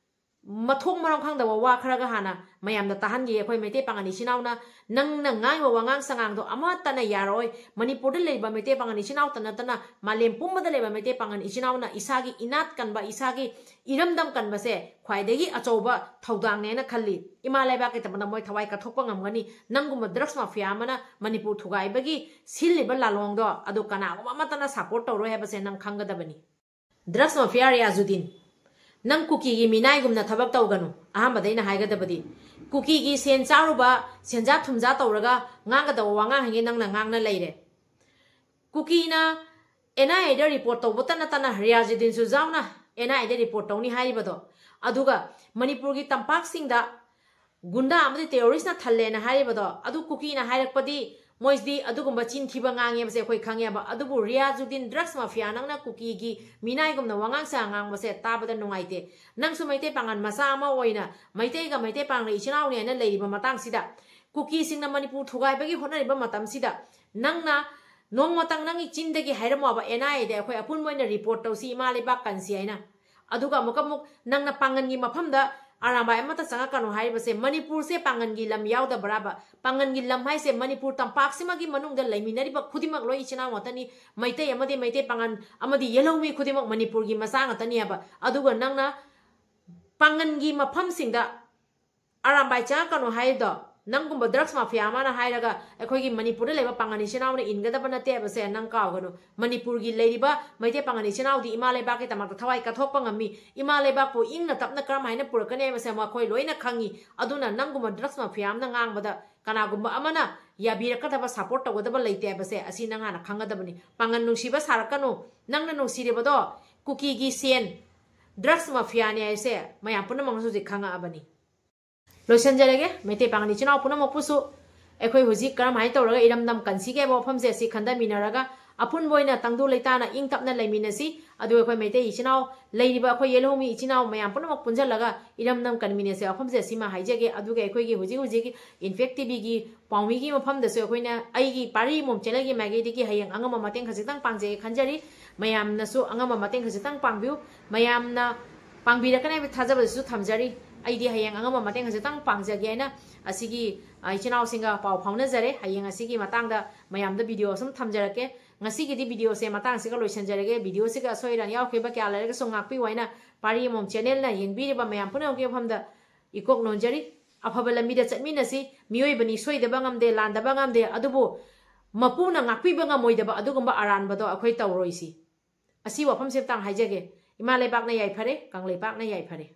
ꯃꯊꯣꯡ ꯃꯔꯝ ꯈꯪꯗꯕ ꯋꯥ ꯈꯔꯒ ꯍꯥꯟꯅ ꯃꯌꯥꯝꯗ ꯇꯥꯍꯟꯈꯤꯒꯦ꯫ ꯑꯩꯈꯣꯏ ꯃꯩꯇꯩ ꯄꯥꯉꯜ ꯏꯆꯤꯟ ꯏꯅꯥꯎꯅ, ꯅꯪꯅ ꯉꯥꯡꯉꯤꯕ ꯋꯥꯉꯥꯡ ꯁꯉꯥꯡꯗꯣ ꯑꯃꯠꯇꯅ ꯌꯥꯔꯣꯏ꯫ ꯃꯅꯤꯄꯨꯔꯗ ꯂꯩꯔꯤꯕ ꯃꯩꯇꯩ ꯄꯥꯉꯜ ꯏꯆꯤꯟ ꯏꯅꯥꯎꯇ ꯅꯠꯇꯅ ꯃꯥꯂꯦꯝ ꯄꯨꯝꯕꯗ ꯂꯩꯕ ꯃꯩꯇꯩ ꯄꯥꯉꯜ ꯏꯆꯤꯟ ꯏꯅꯥꯎꯅ ꯏꯁꯥꯒꯤ ꯏꯅꯥꯠ ꯀꯟꯕ, ꯏꯁꯥꯒꯤ ꯏꯔꯝꯗꯝ ꯀꯟꯕꯁꯦ ꯈ꯭ꯋꯥꯏꯗꯒꯤ ꯑꯆꯧꯕ ꯊꯧꯗꯥꯡꯅꯦꯅ ꯈꯜꯂꯤ꯫ ꯏꯃꯥ ꯂꯩꯕꯥꯛꯀꯤꯗꯃꯛꯇ ꯃꯣꯏ ꯊꯋꯥꯏ ꯀꯠꯊꯣꯛꯄ ꯉꯝꯒꯅꯤ꯫ ꯅꯪꯒꯨꯝꯕ ꯗ꯭ꯔꯛꯁ ꯃꯥꯐꯤꯌꯥ ꯑꯃꯅ ꯃꯅꯤꯄꯨꯔ ꯊꯨꯒꯥꯏꯕꯒꯤ ꯁꯤꯜꯂꯤꯕ ꯂꯥꯂꯣꯡꯗꯣ ꯑꯗꯨ ꯀꯅꯥꯒꯨꯝꯕ ꯑꯃꯠꯇꯅ ꯁꯄꯣꯔꯠ ꯇꯧꯔꯣꯏ ꯍꯥꯏꯕꯁꯦ ꯅꯪ ꯈꯪꯒꯗꯕꯅꯤ꯫ ꯗ꯭ꯔꯛꯁ ꯃꯥꯐꯤꯌꯥ ꯔꯤꯌꯥꯖꯨꯗꯤꯟ, ꯅꯪ ꯀꯨꯀꯤꯒꯤ ꯃꯤꯅꯥꯏꯒꯨꯝꯅ ꯊꯕꯛ ꯇꯧꯒꯅꯨ꯫ ꯑꯍꯥꯟꯕꯗ ꯑꯩꯅ ꯍꯥꯏꯒꯗꯕꯗꯤ, ꯀꯨꯀꯤꯒꯤ ꯁꯦꯟ ꯆꯥꯔꯨꯕ, ꯁꯦꯟꯖꯥ ꯊꯨꯝꯖꯥ ꯇꯧꯔꯒ ꯉꯥꯡꯒꯗꯕ ꯋꯥꯉꯥꯡ ꯍꯥꯏꯒꯦ ꯅꯪꯅ ꯉꯥꯡꯅ ꯂꯩꯔꯦ꯫ ꯀꯨꯀꯤꯅ ꯑꯦꯟ ꯑꯥꯏ ꯑꯦꯗ ꯔꯤꯄꯣꯔꯠ ꯇꯧꯕꯇ ꯅꯠꯇꯅ ꯔꯤꯌꯥꯖꯨꯗꯤꯟꯁꯨ ꯌꯥꯎꯅ ꯑꯦꯟ ꯑꯥꯏ ꯑꯦꯗ ꯔꯤꯄꯣꯔꯠ ꯇꯧꯅꯤ ꯍꯥꯏꯔꯤꯕꯗꯣ, ꯑꯗꯨꯒ ꯃꯅꯤꯄꯨꯔꯒꯤ ꯇꯝꯄꯥꯛꯁꯤꯡꯗ ꯒꯨꯟꯗꯥ ꯑꯃꯗꯤ ꯇꯦꯔꯣꯔꯤꯁꯅ ꯊꯜꯂꯦꯅ ꯍꯥꯏꯔꯤꯕꯗꯣ, ꯑꯗꯨ ꯀꯨꯀꯤꯅ ꯍꯥꯏꯔꯛꯄꯗꯤ ꯃꯣꯏꯁꯤꯗꯤ ꯑꯗꯨꯒꯨꯝꯕ ꯆꯤꯟ ꯊꯤꯕ ꯉꯥꯡꯉꯦꯕꯁꯦ ꯑꯩꯈꯣꯏ ꯈꯪꯉꯦꯕ꯫ ꯑꯗꯨꯕꯨ ꯔꯤꯌꯥꯖꯨꯗꯤꯟ ꯗ꯭ꯔꯛꯁ ꯃꯥꯐꯤꯌꯥ ꯅꯪꯅ ꯀꯨꯀꯤꯒꯤ ꯃꯤꯅꯥꯏꯒꯨꯝꯅ ꯋꯥꯉꯥꯡ ꯁꯉꯥꯡ ꯉꯥꯡꯕꯁꯦ ꯇꯥꯕꯗ ꯅꯨꯡꯉꯥꯏꯇꯦ꯫ ꯅꯪꯁꯨ ꯃꯩꯇꯩ ꯄꯥꯉꯜ ꯃꯆꯥ ꯑꯃ ꯑꯣꯏꯅ ꯃꯩꯇꯩꯒ ꯃꯩꯇꯩ ꯄꯥꯉꯜ ꯏꯆꯤꯟ ꯏꯅꯥꯎꯅꯤ ꯍꯥꯏꯅ ꯂꯩꯔꯤꯕ ꯃꯇꯥꯡꯁꯤꯗ, ꯀꯨꯀꯤꯁꯤꯡꯅ ꯃꯅꯤꯄꯨꯔ ꯊꯨꯒꯥꯏꯕꯒꯤ ꯍꯣꯠꯅꯔꯤꯕ ꯃꯇꯝꯁꯤꯗ, ꯅꯪꯅ ꯅꯣꯡꯃꯇꯪ ꯅꯪꯒꯤ ꯆꯤꯟꯗꯒꯤ ꯍꯥꯏꯔꯝꯃꯣꯕ, ꯑꯦꯟ ꯑꯥꯏ ꯑꯦꯗ ꯑꯩꯈꯣꯏ ꯑꯄꯨꯟꯕ ꯑꯣꯏꯅ ꯔꯤꯄꯣꯔꯠ ꯇꯧꯁꯤ, ꯏꯃꯥ ꯂꯩꯕꯥꯛ ꯀꯟꯁꯤ ꯍꯥꯏꯅ꯫ ꯑꯗꯨꯒ ꯑꯃꯨꯛꯀ ꯑꯃꯨꯛ ꯅꯪꯅ ꯄꯥꯡꯒꯟꯒꯤ ꯃꯐꯝꯗ ꯑꯔꯥꯝꯕꯥꯏ ꯑꯃꯠꯇ ꯆꯪꯉꯛꯀꯅꯨ ꯍꯥꯏꯔꯤꯕꯁꯦ, ꯃꯅꯤꯄꯨꯔꯁꯦ ꯄꯥꯡꯒꯟꯒꯤ ꯂꯝ ꯌꯥꯎꯗꯕ꯭ꯔꯥꯕ? ꯄꯥꯡꯒꯟꯒꯤ ꯂꯝ ꯍꯥꯏꯁꯦ ꯃꯅꯤꯄꯨꯔ ꯇꯝꯄꯥꯛꯁꯤꯃꯒꯤ ꯃꯅꯨꯡꯗ ꯂꯩꯃꯤꯟꯅꯔꯤꯕ ꯈꯨꯗꯤꯡꯃꯛ ꯂꯣꯏ ꯏꯆꯤꯟ ꯏꯅꯥꯎ ꯉꯥꯛꯇꯅꯤ꯫ ꯃꯩꯇꯩ ꯑꯃꯗꯤ ꯃꯩꯇꯩ ꯄꯥꯡꯒꯟ ꯑꯃꯗꯤ ꯌꯦꯜꯍꯧꯃꯤ ꯈꯨꯗꯤꯡꯃꯛ ꯃꯅꯤꯄꯨꯔꯒꯤ ꯃꯆꯥ ꯉꯥꯛꯇꯅꯤ ꯍꯥꯏꯕ꯫ ꯑꯗꯨꯒ ꯅꯪꯅ ꯄꯥꯡꯒꯟꯒꯤ ꯃꯐꯝꯁꯤꯡꯗ ꯑꯔꯥꯝꯕꯥꯏ ꯆꯪꯉꯛꯀꯅꯨ ꯍꯥꯏꯔꯤꯗꯣ, ꯅꯪꯒꯨꯝꯕ ꯗ꯭ꯔꯛꯁ ꯃꯥꯐꯤꯌꯥ ꯑꯃꯅ ꯍꯥꯏꯔꯒ ꯑꯩꯈꯣꯏꯒꯤ ꯃꯅꯤꯄꯨꯔꯗ ꯂꯩꯕ ꯄꯥꯡꯒꯜ ꯏꯆꯤꯟ ꯏꯅꯥꯎꯅ ꯏꯟꯒꯗꯕ ꯅꯠꯇꯦ ꯍꯥꯏꯕꯁꯦ ꯅꯪ ꯀꯥꯎꯒꯅꯨ꯫ ꯃꯅꯤꯄꯨꯔꯒꯤ ꯂꯩꯔꯤꯕ ꯃꯩꯇꯩ ꯄꯥꯡꯒꯜ ꯏꯆꯤꯟ ꯏꯅꯥꯎꯗꯤ ꯏꯃꯥ ꯂꯩꯕꯥꯛꯀꯤꯗꯃꯛꯇ ꯊꯋꯥꯏ ꯀꯠꯊꯣꯛꯄ ꯉꯝꯃꯤ꯫ ꯏꯃꯥ ꯂꯩꯕꯥꯛꯄꯨ ꯏꯪꯅ ꯇꯞꯅ ꯀꯔꯝ ꯍꯥꯏꯅ ꯄꯨꯔꯛꯀꯅꯤ ꯍꯥꯏꯕꯁꯦ ꯃꯈꯣꯏ ꯂꯣꯏꯅ ꯈꯪꯉꯤ꯫ ꯑꯗꯨꯅ ꯅꯪꯒꯨꯝꯕ ꯗ꯭ꯔꯛꯁ ꯃꯥꯐꯤꯌꯥ ꯑꯃꯅ ꯉꯥꯡꯕꯗ ꯀꯅꯥꯒꯨꯝꯕ ꯑꯃꯅ ꯌꯥꯕꯤꯔꯛꯀꯗꯕ, ꯁꯄꯣꯔꯠ ꯇꯧꯒꯗꯕ ꯂꯩꯇꯦ ꯍꯥꯏꯕꯁꯦ ꯑꯁꯤ ꯅꯪ ꯍꯥꯟꯅ ꯈꯪꯒꯗꯕꯅꯤ꯫ ꯄꯥꯡꯒꯜ ꯅꯨꯡꯁꯤꯕ ꯁꯥꯔꯛꯀꯅꯨ꯫ ꯅꯪꯅ ꯅꯨꯡꯁꯤꯔꯤꯕꯗꯣ ꯀꯨꯀꯤꯒꯤ ꯁꯦꯟ, ꯗ꯭ꯔꯛꯁ ꯃꯥꯐꯤꯌꯥꯅꯤ ꯍꯥꯏꯁꯦ ꯃꯌꯥꯝ ꯄꯨꯝꯅꯃꯛꯅꯁꯨ ꯍꯧꯖꯤꯛ ꯈꯪꯉꯛꯑꯕꯅꯤ꯫ ꯂꯣꯏꯁꯤꯟꯖꯔꯒꯦ꯫ ꯃꯩꯇꯩ ꯄꯥꯉꯜ ꯏꯆꯤꯟ ꯏꯅꯥꯎ ꯄꯨꯝꯅꯃꯛꯄꯨꯁꯨ ꯑꯩꯈꯣꯏ ꯍꯧꯖꯤꯛ ꯀꯔꯝꯍꯥꯏꯅ ꯇꯧꯔꯒ ꯏꯔꯝꯗꯝ ꯀꯟꯁꯤꯒꯦ ꯍꯥꯏꯕ ꯋꯥꯐꯝꯁꯦ ꯑꯁꯤ ꯈꯟꯊꯃꯤꯟꯅꯔꯒ, ꯑꯄꯨꯟꯕ ꯑꯣꯏꯅ ꯇꯪꯗꯨ ꯂꯩꯇꯥꯅ ꯏꯪ ꯇꯞꯅ ꯂꯩꯃꯤꯟꯅꯁꯤ꯫ ꯑꯗꯨꯒ ꯑꯩꯈꯣꯏ ꯃꯩꯇꯩ ꯏꯆꯤꯟ ꯏꯅꯥꯎ ꯂꯩꯔꯤꯕ ꯑꯩꯈꯣꯏ ꯌꯦꯜꯍꯧꯃꯤ ꯏꯆꯤꯟ ꯏꯅꯥꯎ ꯃꯌꯥꯝ ꯄꯨꯝꯅꯃꯛ ꯄꯨꯟꯁꯤꯜꯂꯒ ꯏꯔꯝꯗꯝ ꯀꯟꯃꯤꯟꯅꯁꯤ ꯋꯥꯐꯝꯁꯦ ꯑꯁꯤꯃ ꯍꯥꯏꯖꯒꯦ꯫ ꯑꯗꯨꯒ ꯑꯩꯈꯣꯏꯒꯤ ꯍꯧꯖꯤꯛ ꯍꯧꯖꯤꯛ ꯏꯝꯄꯦꯛ ꯇꯤꯚꯤꯒꯤ ꯄꯥꯎꯃꯤꯒꯤ ꯃꯐꯝꯗꯁꯨ ꯑꯩꯈꯣꯏꯅ ꯑꯩꯒꯤ ꯄꯥꯔꯤ ꯏꯃꯣꯝ ꯆꯦꯅꯦꯜꯒꯤ ꯃꯥꯏꯀꯩꯗꯒꯤ ꯍꯌꯦꯡ ꯑꯉꯝꯕ ꯃꯇꯦꯡ ꯈꯖꯤꯛꯇꯪ ꯄꯥꯡꯖꯒꯦ ꯈꯟꯖꯔꯤ꯫ ꯃꯌꯥꯝꯅꯁꯨ ꯑꯉꯝꯕ ꯃꯇꯦꯡ ꯈꯖꯤꯛꯇꯪ ꯄꯥꯡꯕꯤꯌꯨ꯫ ꯃꯌꯥꯝꯅ ꯄꯥꯡꯕꯤꯔꯛꯀꯅꯤ ꯍꯥꯏꯕ ꯊꯥꯖꯕꯁꯨ ꯊꯝꯖꯔꯤ꯫ ꯑꯩꯗꯤ ꯍꯌꯦꯡ ꯑꯉꯝꯕ ꯃꯇꯦꯡ ꯈꯖꯤꯛꯇꯪ ꯄꯥꯡꯖꯒꯦ ꯍꯥꯏꯅ ꯑꯁꯤꯒꯤ, ꯑ, ꯏꯆꯤꯟ ꯏꯅꯥꯎꯁꯤꯡꯒ ꯄꯥꯎ ꯐꯥꯎꯅꯖꯔꯦ꯫ ꯍꯌꯦꯡ ꯑꯁꯤꯒꯤ ꯃꯇꯥꯡꯗ ꯃꯌꯥꯝꯗ video ꯁꯨꯝ ꯊꯝꯖꯔꯛꯀꯦ꯫ ꯉꯁꯤꯒꯤꯗꯤ video ꯁꯦ ꯃꯇꯥꯡꯁꯤꯒ ꯂꯣꯏꯁꯤꯟꯖꯔꯒꯦ꯫ Video ꯁꯤꯒ ꯑꯁꯣꯏ ꯑꯔꯥꯟ ꯌꯥꯎꯈꯤꯕ ꯀꯌꯥ ꯂꯩꯔꯒꯁꯨ ꯉꯥꯛꯄꯤꯌꯨ ꯍꯥꯏꯅ ꯄꯥꯔꯤ ꯑꯃꯣꯝ channel ꯅ ꯌꯦꯡꯕꯤꯔꯤꯕ ꯃꯌꯥꯝ ꯄꯨꯝꯅꯃꯛꯀꯤ ꯃꯐꯝꯗ ꯏꯀꯣꯛ ꯅꯣꯟꯖꯔꯤ꯫ ꯑꯐꯕ ꯂꯝꯕꯤꯗ ꯆꯠꯃꯤꯟꯅꯁꯤ꯫ ꯃꯤꯑꯣꯏꯕꯅꯤ, ꯁꯣꯏꯗꯕ ꯉꯝꯗꯦ, ꯂꯥꯟꯗꯕ ꯉꯝꯗꯦ, ꯑꯗꯨꯕꯨ ꯃꯄꯨꯅ ꯉꯥꯛꯄꯤꯕ ꯉꯝꯃꯣꯏꯗꯕ ꯑꯗꯨꯒꯨꯝꯕ ꯑꯔꯥꯟꯕꯗꯣ ꯑꯩꯈꯣꯏ ꯇꯧꯔꯣꯏꯁꯤ꯫ ꯑꯁꯤ ꯋꯥꯐꯝꯁꯦ ꯑꯝꯇꯪ ꯍꯥꯏꯖꯒꯦ꯫ ꯏꯃꯥ ꯂꯩꯕꯥꯛꯅ ꯌꯥꯏꯐꯔꯦ, ꯀꯪꯂꯩꯄꯥꯛꯅ ꯌꯥꯏꯐꯔꯦ꯫